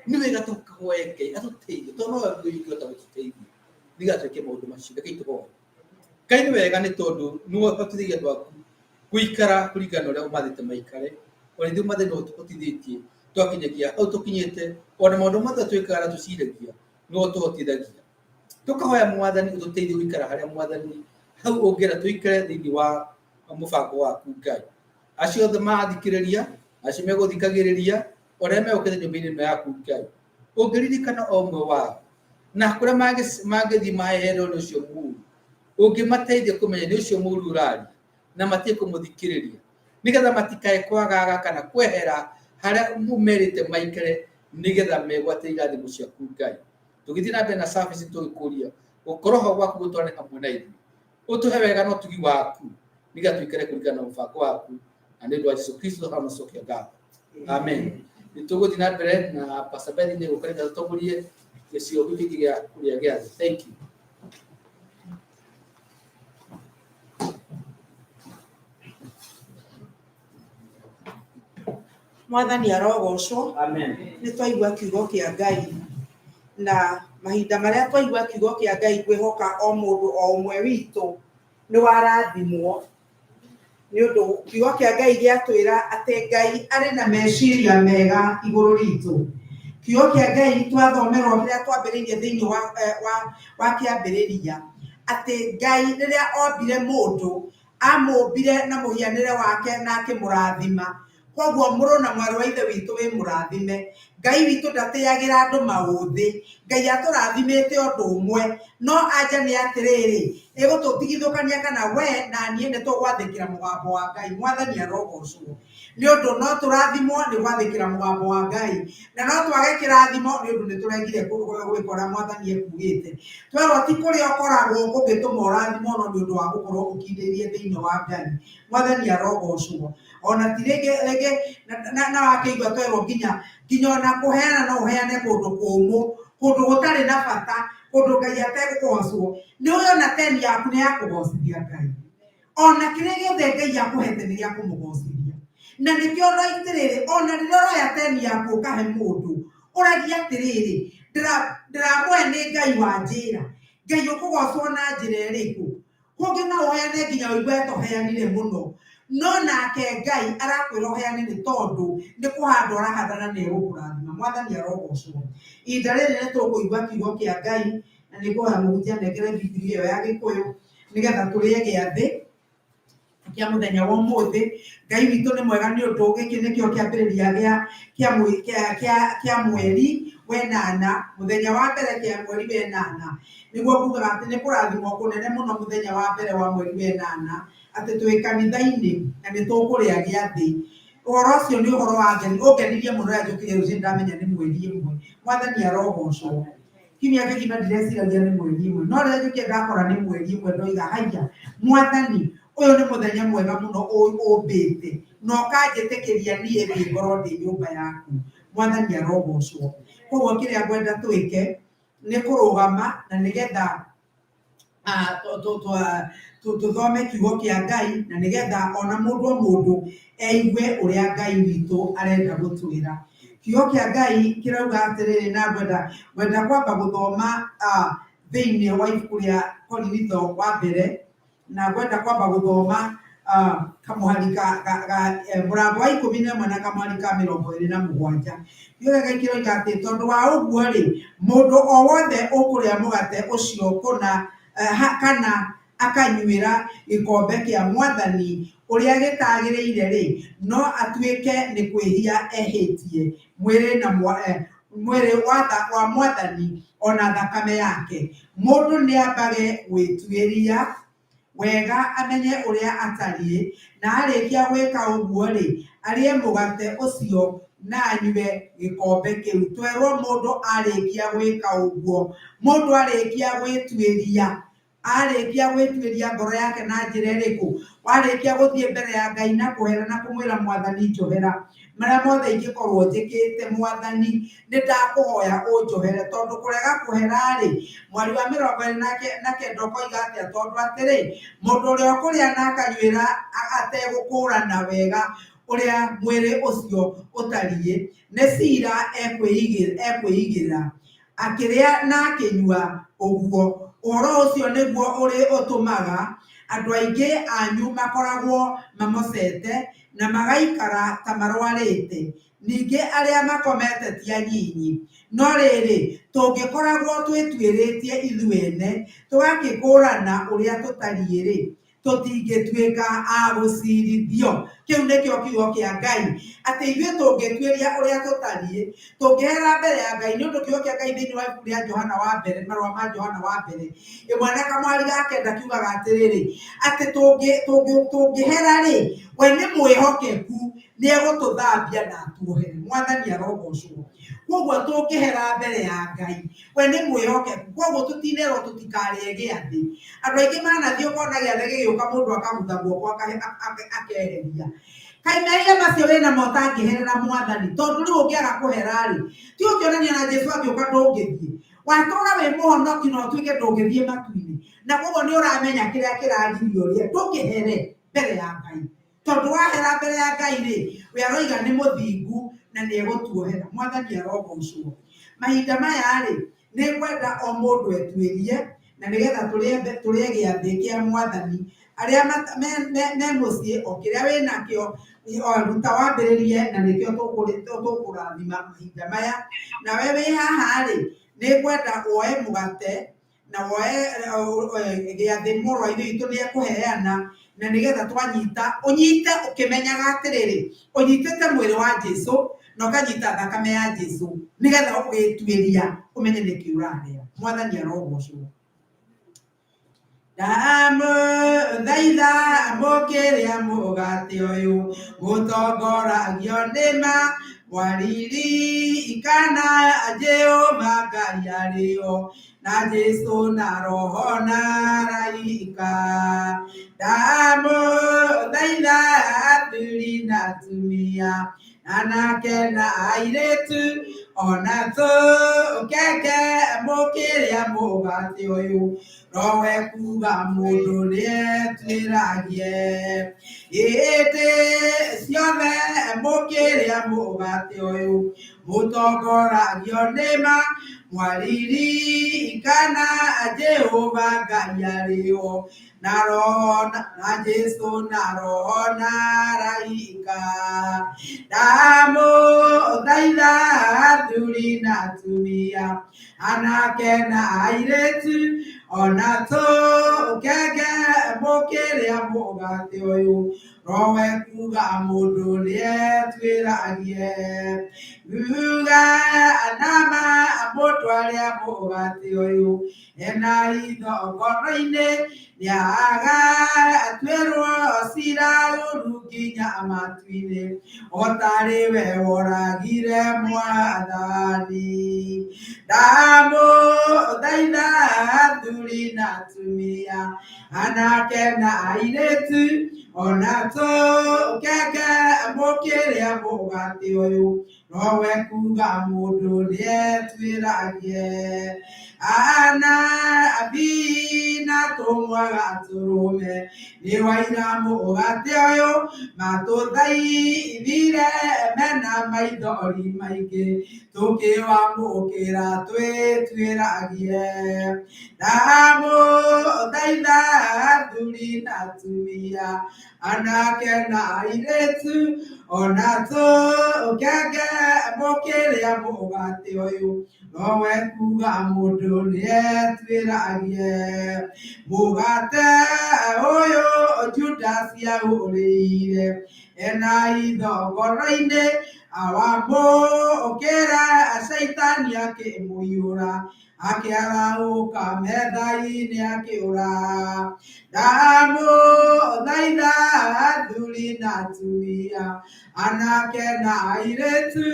Nĩ wega tũkahoe Ngai atũteithie, tondũ nowe ũngĩhota gũtũteithia nĩgetha twĩke maũndũ macio. Rekei tũhoe. Ngai nĩ wega nĩ tondũ nĩwe ũhotithagia andũ aku gũikara kũringana na ũrĩa ũmathĩte maikare. Ona ithuĩ mwathani no ũtũhotithĩtie twakinyagia hau tũkinyĩte, ona maũndũ mothe twĩkaga na tũciragia nĩwe ũtũhotithagia. Tũkahoya mwathani ũtũteithie gũikara harĩa mwathani hau ũngĩenda tũikare thĩinĩ wa mũbango waku Ngai. Acio othe marathikĩrĩria, acio megũthikagĩrĩria, ona arĩa megũkĩte nyũmba-inĩ ĩno yaku Ngai, ũngĩririkana o ũmwe wao na kũrĩa mangĩthiĩ maheherwo nĩ ũcio mũũru, ũngĩmateithia kũmenya nĩ ũcio mũũru ũraria na matige kũmũthikĩrĩria, nĩgetha matikae kwagaga kana kwehera harĩa ũmerĩte maikare, nĩgetha megwatĩre irathimo ciaku Ngai. Tũgĩthiĩ na mbere na service tũgĩkũria gũkorwo ho gwaku gũtwarane hamwe na ithuĩ, ũtũhe wega na ũtugi waku, nĩgetha tũikare kũringana na mũbango waku, na nĩ ũndũ wa Jesu Kristo tũramũcokia ngatho. Amen. Nĩ tũgũthiĩ na mbere na Pastor Beth nĩ gũka nĩgetha tũtongorie gĩcigo gĩkĩ gĩa kũrĩa gĩathĩ. Thank you. Mwathani arogocwo. Amen. Nĩ twaigua kiugo kĩa Ngai, na mahinda marĩa twaigua kiugo kĩa Ngai ngwĩhoka o mũndũ o ũmwe witũ nĩ warathimwo, nĩ ũndũ kiugo kĩa Ngai gĩatwĩra atĩ Ngai arĩ na meciria mega igũrũ ritũ. Kiugo kĩa Ngai twathomerwo rĩrĩa twambĩrĩirie thĩinĩ wa kĩambĩrĩria, atĩ Ngai rĩrĩa ombire mũndũ, amũmbire na mũhianĩre wake na akĩmũrathima. Koguo mũrũ na mwarĩ wa ithe witũ wĩ mũrathime. Ngai witũ ndatĩagĩra andũ maũthĩ. Ngai atũrathimĩte ũndũ ũmwe. No anja nĩ atĩrĩrĩ, ĩgũtũtigithũkania kana we na niĩ nĩ tũgwathĩkĩra mũgambo wa Ngai. Mwathani arogocwo. Nĩ ũndũ no tũrathimwo nĩ gwathĩkĩra mũgambo wa Ngai. Na no twage kĩrathimo nĩ ũndũ nĩ tũregire gwĩka ũrĩa Mwathani ekugĩte. Twerwo ti kũrĩa ũkoragwo kũngĩtũma ũrathimwo, no nĩ ũndũ wa gũkorwo ũkindĩirie thĩinĩ wa Ngai. Mwathani arogocwo. Ona ti rĩngĩ rĩngĩ na wakĩigua twerwo nginya nginya ona kũheana no ũheane kũndũ kũmũ, kũndũ gũtarĩ na bata, kũndũ Ngai ategũgocwo. Nĩ ũĩ ona teni yaku nĩ ya kũgocithia Ngai. Ona kĩrĩa gĩothe Ngai akũhete nĩ gĩa kũmũgocithia. Na nĩkĩo ũroitĩrĩrĩ ona rĩrĩa ũroya teni yaku ũkahe mũndũ ũragia atĩrĩrĩ, ndĩramũhe nĩ Ngai wanjĩra. Ngai ũkũgocwo na njĩra ĩrĩkũ? Kũngĩ no ũheane nginya ũigue ta ũheanire mũno, no nake Ngai arakwĩra ũheane nĩ tondũ nĩ kũhanda ũrahanda na nĩ egũkũrathima. Mwathani arogocwo. Ihinda rĩrĩ nĩ tũkũigua kiugo kĩa Ngai na nĩ ngũhoya mũhunjia anengere Bibilia ĩyo ya Gĩkũyũ nĩgetha tũrĩe gĩathĩ kĩa mũthenya wa ũmũthĩ. Ngai witũ nĩ mwega nĩ ũndũ gĩkĩ nĩkĩo kĩambĩrĩria gĩa kĩa kĩa kĩa kĩa mweri wenana, mũthenya wa mbere kĩa mweri wenana. Nĩguo kugaga atĩ nĩ kũrathimwo kũnene mũno mũthenya wa mbere wa mweri wenana, atĩ twĩ kanitha-inĩ na nĩ tũkũrĩa gĩathĩ. Ũhoro ũcio nĩ ũhoro wa ngeni, ũngenirie mũno rĩrĩa njũkĩrire rũcinĩ ndamenya nĩ mweri ĩmwe. Mwathani arogocwo. Kiumia kĩgima ndireciragia nĩ mweri ĩmwe, no rĩrĩa njũkire ndakora nĩ mweri ĩmwe ndoiga haiya, Mwathani ũyũ nĩ mũthenya mwega mũno ũmbĩte na ũkanjĩtĩkĩria niĩ thiĩ ngorwo ndĩ nyũmba yaku. Mwathani arogocwo. Koguo kĩrĩa ngwenda twĩke nĩ kũrũgama na nĩgetha tũthome kiugo kĩa Ngai na nĩgetha ona mũndũ o mũndũ eigue ũrĩa Ngai witũ arenda gũtwĩra. Kiugo kĩa Ngai kĩrauga atĩrĩrĩ, na ngwenda kwamba gũthoma thĩinĩ wa ibuku rĩa Korinitho wa mbere, na ngwenda kwamba gũthoma kamũhari ka, ka, ka mũrango wa 11 na kamũhari ka 27. Kiugo kĩa Ngai kĩroiga atĩ tondũ wa ũguo rĩ, mũndũ o wothe ũkũrĩa mũgate ũcio kũna kana akanyuĩra gĩkombe kĩa Mwathani ũrĩa gĩtagĩrĩire rĩ, no atuĩke nĩ kwĩhia ehĩtie mwĩrĩ na mwĩrĩ wa Mwathani ona thakame yake. Mũndũ nĩambage gwĩtuĩria wega amenye ũrĩa atariĩ, na arĩkia gwĩka ũguo rĩ, arĩe mũgate ũcio na anyue gĩkombe kĩu. Twerwo mũndũ arĩkia gwĩka ũguo, mũndũ arĩkia gwĩtuĩria, arĩkia gwĩtuĩria ngoro yake na njĩra ĩrĩkũ? Warĩkia gũthiĩ mbere ya Ngai na kũhera na kũmwĩra Mwathani njohera marĩa mothe ingĩkorwo njĩkĩte, Mwathani nĩ ndakũhoya ũnjohere, tondũ kũrega kũhera rĩ, mweri wa 29 ũkoiga atĩa? Tondũ atĩrĩ, mũndũ ũrĩa ũkũrĩa na akanyuĩra ategũkũrana wega ũrĩa mwĩrĩ ũcio ũtariĩ, nĩ cira ekwĩigĩra akĩrĩa na akĩnyua ũguo. Ũhoro ũcio nĩguo ũrĩ ũtũmaga andũ aingĩ anyu makoragwo mamocete na magaikara ta marwarĩte, ningĩ arĩa makomete ti anyinyi. No rĩrĩ, tũngĩkoragwo twĩtuĩrĩtie ithuĩ ene tũgakĩkũrana ũrĩa tũtariĩ rĩ, tũtingĩtuĩka a gũcirithio. Kĩu nĩkĩo kiugo kĩa Ngai, atĩ ithuĩ tũngĩtuĩria ũrĩa tũtariĩ, tũngĩhera mbere ya Ngai, nĩ ũndũ kiugo kĩa Ngai thĩinĩ wa ibuku rĩa Johana wa mbere, marũa ma Johana wa mbere 1 na kamwari ga 9 kiugaga atĩrĩrĩ, atĩ tũngĩhera rĩ, we nĩ mwĩhokeku, nĩ egũtũthambia na atuohere. Mwathani arogocwo. Koguo tũngĩhera mbere ya Ngai, we nĩ mwĩhokeku. Koguo tũtinerwo tũtikarĩe gĩathĩ. Andũ aingĩ manathiĩ ũkona gĩathĩ gĩgĩũka mũndũ akahutha guoko akeheria. Kaĩ mehia macio wĩnamo ũtangĩherera Mwathani, tondũ rĩu ũngĩaga kũhera rĩ, ti ũkĩonania na Jesu angĩũka ndũngĩthiĩ. Watũra wĩ mũhonoki na ũtuĩke ndũngĩthiĩ matu-inĩ. Na koguo nĩ ũramenya kĩrĩa kĩragirio ũrĩe, ndũkĩhere mbere ya Ngai. Tondũ wahera mbere ya Ngai rĩ, we aroiga nĩ mũthingu na nĩ egũtuohera. Mwathani arogocwo. Mahinda maya rĩ, nĩ ngwenda o mũndũ etuĩrie na nĩgetha tũrĩe gĩathĩ kĩa Mwathani. Arĩa me mũciĩ o kĩrĩa wĩnakĩo, ruta wambĩrĩrie na nĩkĩo tũkũrathima mahinda maya. Nawe wĩ haha rĩ, nĩ ngwenda woe mũgate na woe gĩathĩ mũrũ wa Ithe witũ nĩ ekũheana, na nĩgetha twanyita, ũnyite ũkĩmenyaga atĩrĩrĩ, ũnyitĩte mwĩrĩ wa Jesu na ũkanyita thakame ya Jesu, nĩgetha ũgĩtuĩria ũmenye nĩkĩ ũrarĩa. Mwathani arogocwo. Ndamũthaitha mũkĩrĩa mũgate ũyũ, mũtongoragio nĩ ma mwaririkana Jehova Ngai arĩ ho, na Jesu na Roho na araika. Ndamũthaitha athuri na atumia, anake na airĩtu, Ona tũkenge mũkĩrĩa mũgate ũyũ, nowe kuga mũndũ nĩetuĩragie. Hĩndĩ ciothe mũkĩrĩa mũgate ũyũ, mũtongoragio nĩ ma mwaririkana Jehova Ngai arĩ ho, na Roho na Jesũ na Roho na araika. Ndamũthaitha athuri na atumia, anake na airĩtu, ona tũkenge mũkĩrĩa mũgate ũyũ, nowe kuga mũndũ nĩetuĩragie. Uga nama mũndũ arĩa mũgate ũyũ, ena hitho ngoro-inĩ, nĩagatuĩrwo cira ũru nginya matu-inĩ, o tarĩ we woragire Mwathani. Ndamũthaitha athuri na atumia, anake na airĩtu, ona tũkenge mũkĩrĩa mũgate ũyũ, nowe kuga mũndũ nĩetuĩragie. Anabii na tũmwa gatũrũme nĩ waira mũgate ũyũ, matũthaithire mena maithori maingĩ, tũkĩwamũkĩra twĩtuĩragie. Ndamũthaitha athuri na atumia, anake na airĩtu, ona tũkenge mũkĩrĩa mũgate ũyũ, nowe kuga mũndũ nĩetuĩragie. Mũgate ũyũ Judasi aũrĩire, ena hitho ngoro-inĩ, awamũkĩra caitani akĩmũiyũra, akĩarahũka metha-inĩ akĩũra. Ndamũthaitha athuri na atumia, anake na airĩtu,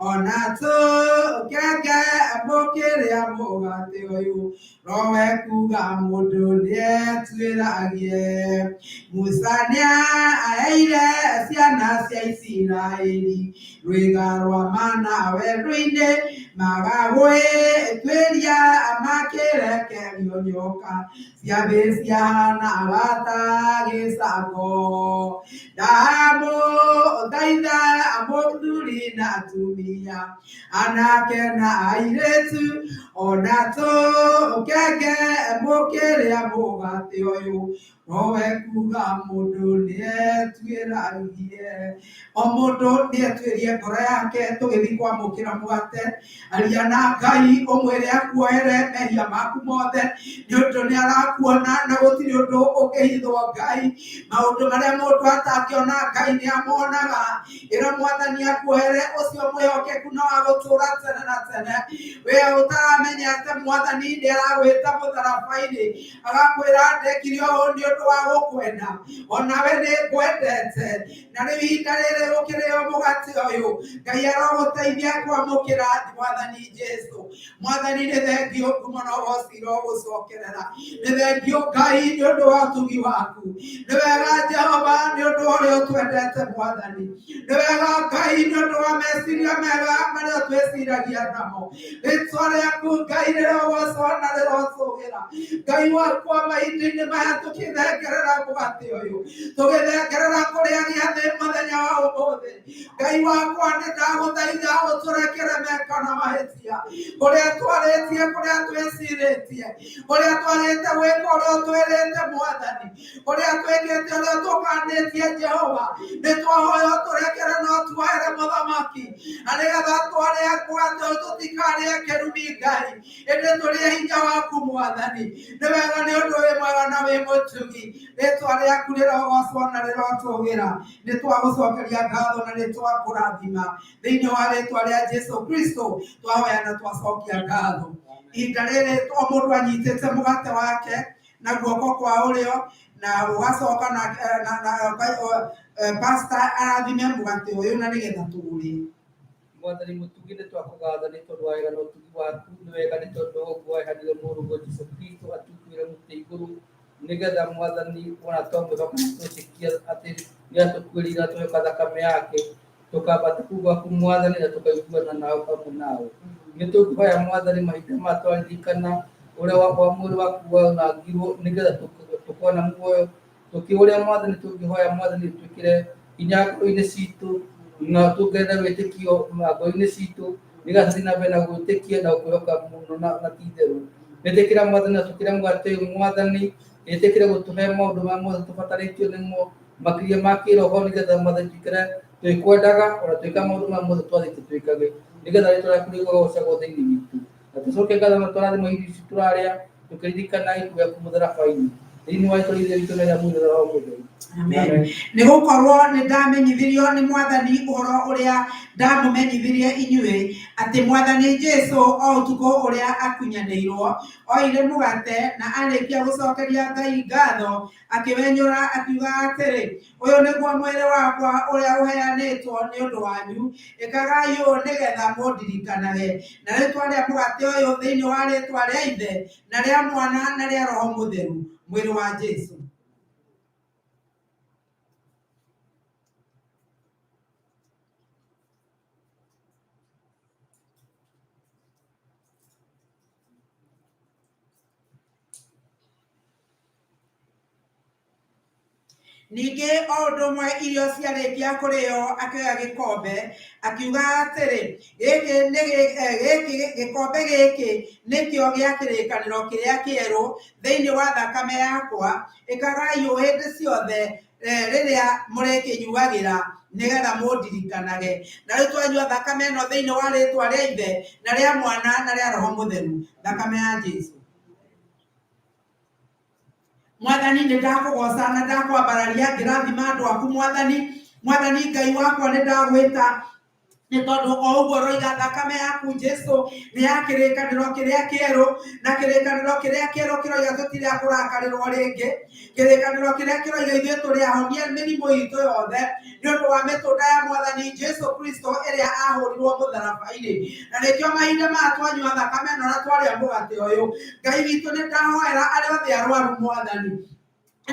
ona tũkenge mũkĩrĩa mũgate ũyũ, nowe kuga mũndũ nĩetuĩragie. Musa nĩaheire ciana cia Isiraeli rwĩga rwa mana werũ-inĩ, magagwĩtuĩria makĩrekerio nyoka ciathĩ ciahanaga ta gĩcango. Ndamũthaitha mũthuri na atumia, anake na airĩtu, ona tũkenge mũkĩrĩa mũgate ũyũ, nowe kuga mũndũ nĩetuĩragie. O mũndũ nĩetuĩrie ngoro yake tũgĩthiĩ kwamũkĩra mũgate, aria na Ngai ũmwĩre akuohere mehia maku mothe, nĩ ũndũ nĩ arakuona na gũtirĩ ũndũ ũngĩhithwo Ngai. Maũndũ marĩa mũndũ atangĩona Ngai nĩ amonaga. Ĩra Mwathani akuohere ũcio mwĩhokeku na wa gũtũũra tene na tene. We ũtaramenya atĩ Mwathani nĩ aragwĩta mũtharaba-inĩ, agakwĩra ndekire ũũ nĩ ũndũ wa gũkwenda, onawe nĩ ngwendete. Na rĩu ihinda rĩrĩ gũkĩrĩo mũgate ũyũ, Ngai arogũteithia kwamũkĩra Mwathani Jesũ. Mwathani nĩ thengio ngumo na ũgoci irogũcokerera. Nĩ thengio Ngai nĩ ũndũ wa ũtugi waku. Nĩ wega Jehova nĩ ũndũ wa ũrĩa ũtwendete Mwathani. Nĩ wega Ngai nĩ ũndũ wa meciria mega marĩa ũtwĩciragia namo. Rĩtwa rĩaku Ngai rĩrogocwo na rĩrotũgĩra. Ngai wakwa mahinda-inĩ maya tũkĩthengerera mũgate ũyũ, tũgĩthengerera kũrĩa gĩathĩ mũthenya wa ũmũthĩ, Ngai wakwa nĩ ndagũthaitha ũtũrekere meko na mahĩtia, kũrĩa twarĩtie, kũrĩa twĩcirĩtie, kũrĩa twarĩte gwĩka ũrĩa ũtwĩrĩte Mwathani, kũrĩa twĩkĩte ũrĩa tũkanĩtie Jehova, nĩ twahoya ũtũrekere na ũtuohere mũthamaki, na nĩgetha twarĩa mũgate ũyũ tũtikarĩe kĩrumi Ngai, ĩndĩ tũrĩe hinya waku Mwathani. Nĩ wega nĩ ũndũ wĩ mwega na wĩ mũtugi, rĩtwa rĩaku rĩrogocwo na rĩrotũgĩra. Nĩ twagũcokeria ngatho na nĩ twakũrathima thĩinĩ wa rĩtwa rĩa Jesu Kristo, twahoya na twacokia ngatho. Ihinda rĩrĩ o mũndũ anyitĩte mũgate wake na guoko kwa ũrĩo, na ũgacoka na, na, na, na pastor arathime mũgate ũyũ na nĩgetha tũũrĩe. Mwathani mũtugi nĩ twakũgatha nĩ tondũ wa wega na ũtugi waku, nĩ wega nĩ tondũ waheanire mũrũguo Jesũ Kristo atukuĩre mũtĩ igũrũ, nĩgetha Mwathani wona twamwĩhoka na twetĩkia atĩ nĩ atũkuĩrĩire na twĩhoka thakame yake, Tũkambata kũu gwaku Mwathani na tũkaiguana nawe hamwe nawe. Nĩ tũkũhoya Mwathani mahinda maya twaririkana ũrĩa wa mwĩrĩ waku waunangirwo nĩgetha tũkona muoyo. Tũkĩũria Mwathani tũngĩhoya Mwathani twĩkĩre hinya ngoro-inĩ citũ na tuongerere wĩtĩkio ngoro-inĩ citũ nĩgetha tũthiĩ na mbere na gwĩtĩkia na kwĩhoka mũno na ti itherũ. Ĩtĩkĩra Mwathani na tũkĩre mũgate ũyũ Mwathani, ĩtĩkĩre gũtũhe maũndũ marĩa mothe tũbatarĩtio nĩmo makĩria ma kĩroho nĩgetha Mwathani tũikare twĩkwendaga ona twĩka maũndũ marĩa mothe twathĩte twĩkage nĩgetha rĩtwa rĩaku rĩgocagwo thĩinĩ witũ. Na tũcoke ngatho na tũrathimo irio ici tũrarĩa tũkĩririkana gĩkuũ gĩaku mũtharaba-inĩ. Thĩinĩ wa rĩtwa rĩa Ithe witũ na rĩa Mũriũ na Roho Mũtheru. Amen. Nĩ gũkorwo nĩ ndamenyithirio nĩ Mwathani ũhoro ũrĩa ndamũmenyithirie inyuĩ, atĩ Mwathani Jesu o ũtukũ ũrĩa akunyanĩirwo, oire mũgate na arĩkia gũcokeria Ngai ngatho, akĩwenyũra akiuga atĩrĩ, ũyũ nĩguo mwĩrĩ wakwa ũrĩa ũheanĩtwo nĩ ũndũ wanyu, ĩkagai ũũ nĩgetha mũndirikanage. Na rĩu twarĩa mũgate ũyũ thĩinĩ wa rĩtwa rĩa Ithe na rĩa Mwana na rĩa Roho Mũtheru, mwĩrĩ wa Jesu. Ningĩ o ũndũ ũmwe irio ciarĩkia kũrĩo akĩoya gĩkombe akiuga atĩrĩ, gĩkĩ nĩ gĩkĩ gĩkombe gĩkĩ nĩkĩo gĩa kĩrĩkanĩro kĩrĩa kĩerũ thĩinĩ wa thakame yakwa, ĩkagai ũũ hĩndĩ ciothe rĩrĩa mũrĩkĩnyuagĩra nĩgetha mũndirikanage. Na rĩu twanyua thakame ĩno thĩinĩ wa rĩtwa rĩa Ithe na rĩa Mwana na rĩa Roho Mũtheru, thakame ya Jesu. Mwathani nĩ ndakũgoca na ndakwambararia ngĩrathima andũ aku Mwathani. Mwathani Ngai wakwa nĩ ndagwĩta nĩ tondũ o ũguo roiga thakame yaku Jesu nĩ ya kĩrĩkanĩro kĩrĩa kĩerũ, na kĩrĩkanĩro kĩrĩa kĩerũ kĩroiga tũtirĩ a kũrakarĩrwo rĩngĩ. Kĩrĩkanĩro kĩrĩa kĩroiga ithuĩ tũrĩ ahonia mĩrimũ itũ yothe nĩ ũndũ wa mĩtũnda ya Mwathani Jesu Kristo ĩrĩa ahũrirwo mũtharaba-inĩ. Na nĩkĩo mahinda maya twanyua thakame ĩno na twarĩa mũgate ũyũ, Ngai witũ nĩ ndahoera arĩa othe arwaru Mwathani.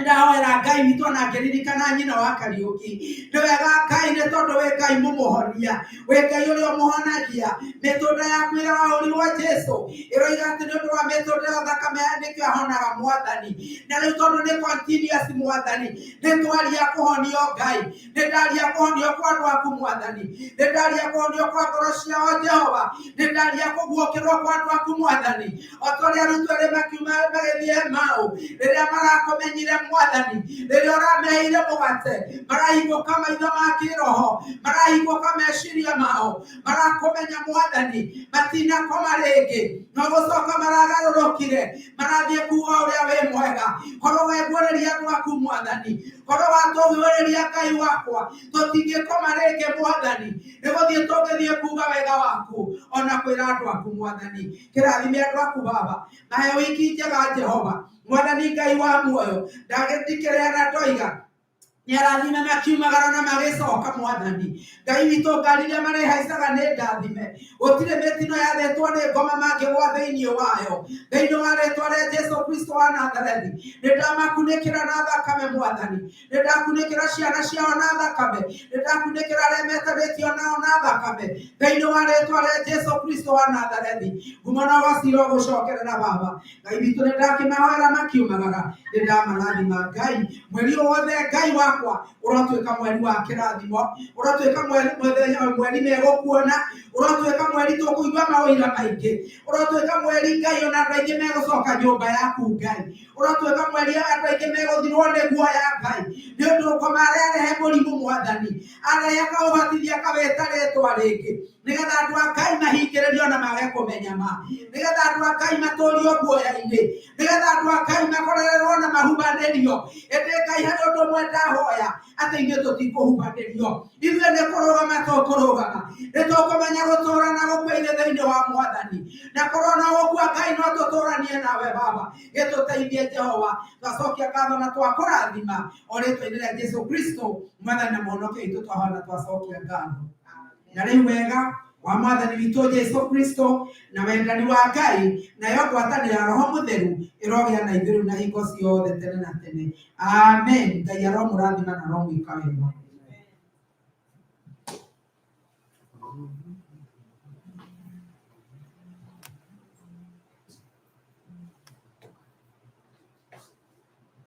Ndahoera Ngai witũ ona ngĩririkana nyina wa Kariũki. Nĩ wega Ngai nĩ tondũ wĩ Ngai mũmũhonia, wĩ Ngai ũrĩa ũmũhonagia. Mĩtũnda yaku ĩrĩa wahũrirwo Jesu ĩroiga atĩ nĩ ũndũ wa mĩtũnda ĩyo thakame nĩkĩo ahonaga Mwathani. Na rĩu tondũ nĩ continuous Mwathani, nĩ twaria kũhonio Ngai, nĩ ndaria kũhonio kwa andũ aku Mwathani, nĩ ndaria kũhonio kwa ngoro ciao Jehova, nĩ ndaria kũguũkĩrwo kwa andũ aku Mwathani. O ta ũrĩa arutwo erĩ makiuma magĩthiĩ Emau, rĩrĩa marakũmenyire Mwathani, rĩrĩa ũrameheire mũgate, marahingũka maitho ma kĩroho, marahingũka meciria mao, marakũmenya Mwathani, matinakoma rĩngĩ, no gũcoka maragarũrũkire, marathiĩ kuga ũrĩa wĩ mwega. Korwo weguũrĩria andũ aku Mwathani, korwo watũguũrĩria Ngai wakwa, tũtingĩkoma rĩngĩ Mwathani, nĩ gũthiĩ tũngĩthiĩ kuga wega waku, ona kwĩra andũ aku Mwathani. Kĩrathime andũ aku Baba, mahe wiki njega Jehova. Mwathani Ngai wa muoyo, ndagĩtikĩrĩa na ndoiga nĩ arathime makiumagara na magĩcoka Mwathani Ngai witũ, ngari iria marĩhaicaga nĩ ndathime, gũtirĩ mĩtino yathĩtwo nĩ ngoma mangĩgwa thĩinĩ wayo. Thĩinĩ wa rĩtwa rĩa Jesu Kristo wa Nazarethi, nĩ ndamakunĩkĩra na thakame Mwathani, nĩ ndakunĩkĩra ciana ciao na thakame, nĩ ndakunĩkĩra arĩa metanĩtio nao na thakame, thĩinĩ wa rĩtwa rĩa Jesu Kristo wa Nazarethi. Ngumo na ũgoci irogũcokerera Baba Ngai witũ, nĩ ndakĩmahoera makiumagara, nĩ ndamarathima Ngai. Mweri ũyũ wothe Ngai wakwa ũrotuĩka mweri wa kĩrathimo, ũrotuĩka mweri mũthenya mweri megũkuona, ũrotuĩka mweri tũkũigua maũira maingĩ, ũrotuĩka mweri Ngai ona andũ aingĩ megũcoka nyũmba yaku Ngai, ũrotuĩka mweri andũ aingĩ megũthirwo nĩ guoya Ngai, nĩ ũndũ ngoma arehe mũrimũ Mwathani, arehe akaũbatithia akawĩta rĩtwa rĩngĩ, nĩgetha andũ a Ngai mahingĩrĩrio na mage kũmenya ma, nĩgetha andũ a Ngai matũrio guoya-inĩ, nĩgetha andũ a Ngai makorererwo na mahubanĩrio. Ĩndĩ Ngai harĩ ũndũ ũmwe ndahoya, atĩ ithuĩ tũtikũhubanĩrio, ithuĩ nĩ kũrũgama tũkũrũgama, nĩ tũkũmenya gũtũra na gũkua irĩ thĩinĩ wa Mwathani, na korwo no gũkua Ngai no tũtũranie nawe Baba. Gĩtũteithie Jehova, twacokia ngatho na twakũrathima o rĩtwa-inĩ rĩa Jesu Kristo Mwathani na Mũhonokia witũ, twahoya na twacokia ngatho. Na rĩu wega wa Mwathani witũ Jesu Kristo na wendani wa Ngai nayo ngwatanĩro ya Roho Mũtheru ĩrogĩa na ithuĩ rĩu na hingo ciothe tene na tene. Amen. Ngai aromũrathima na aromwĩka wega.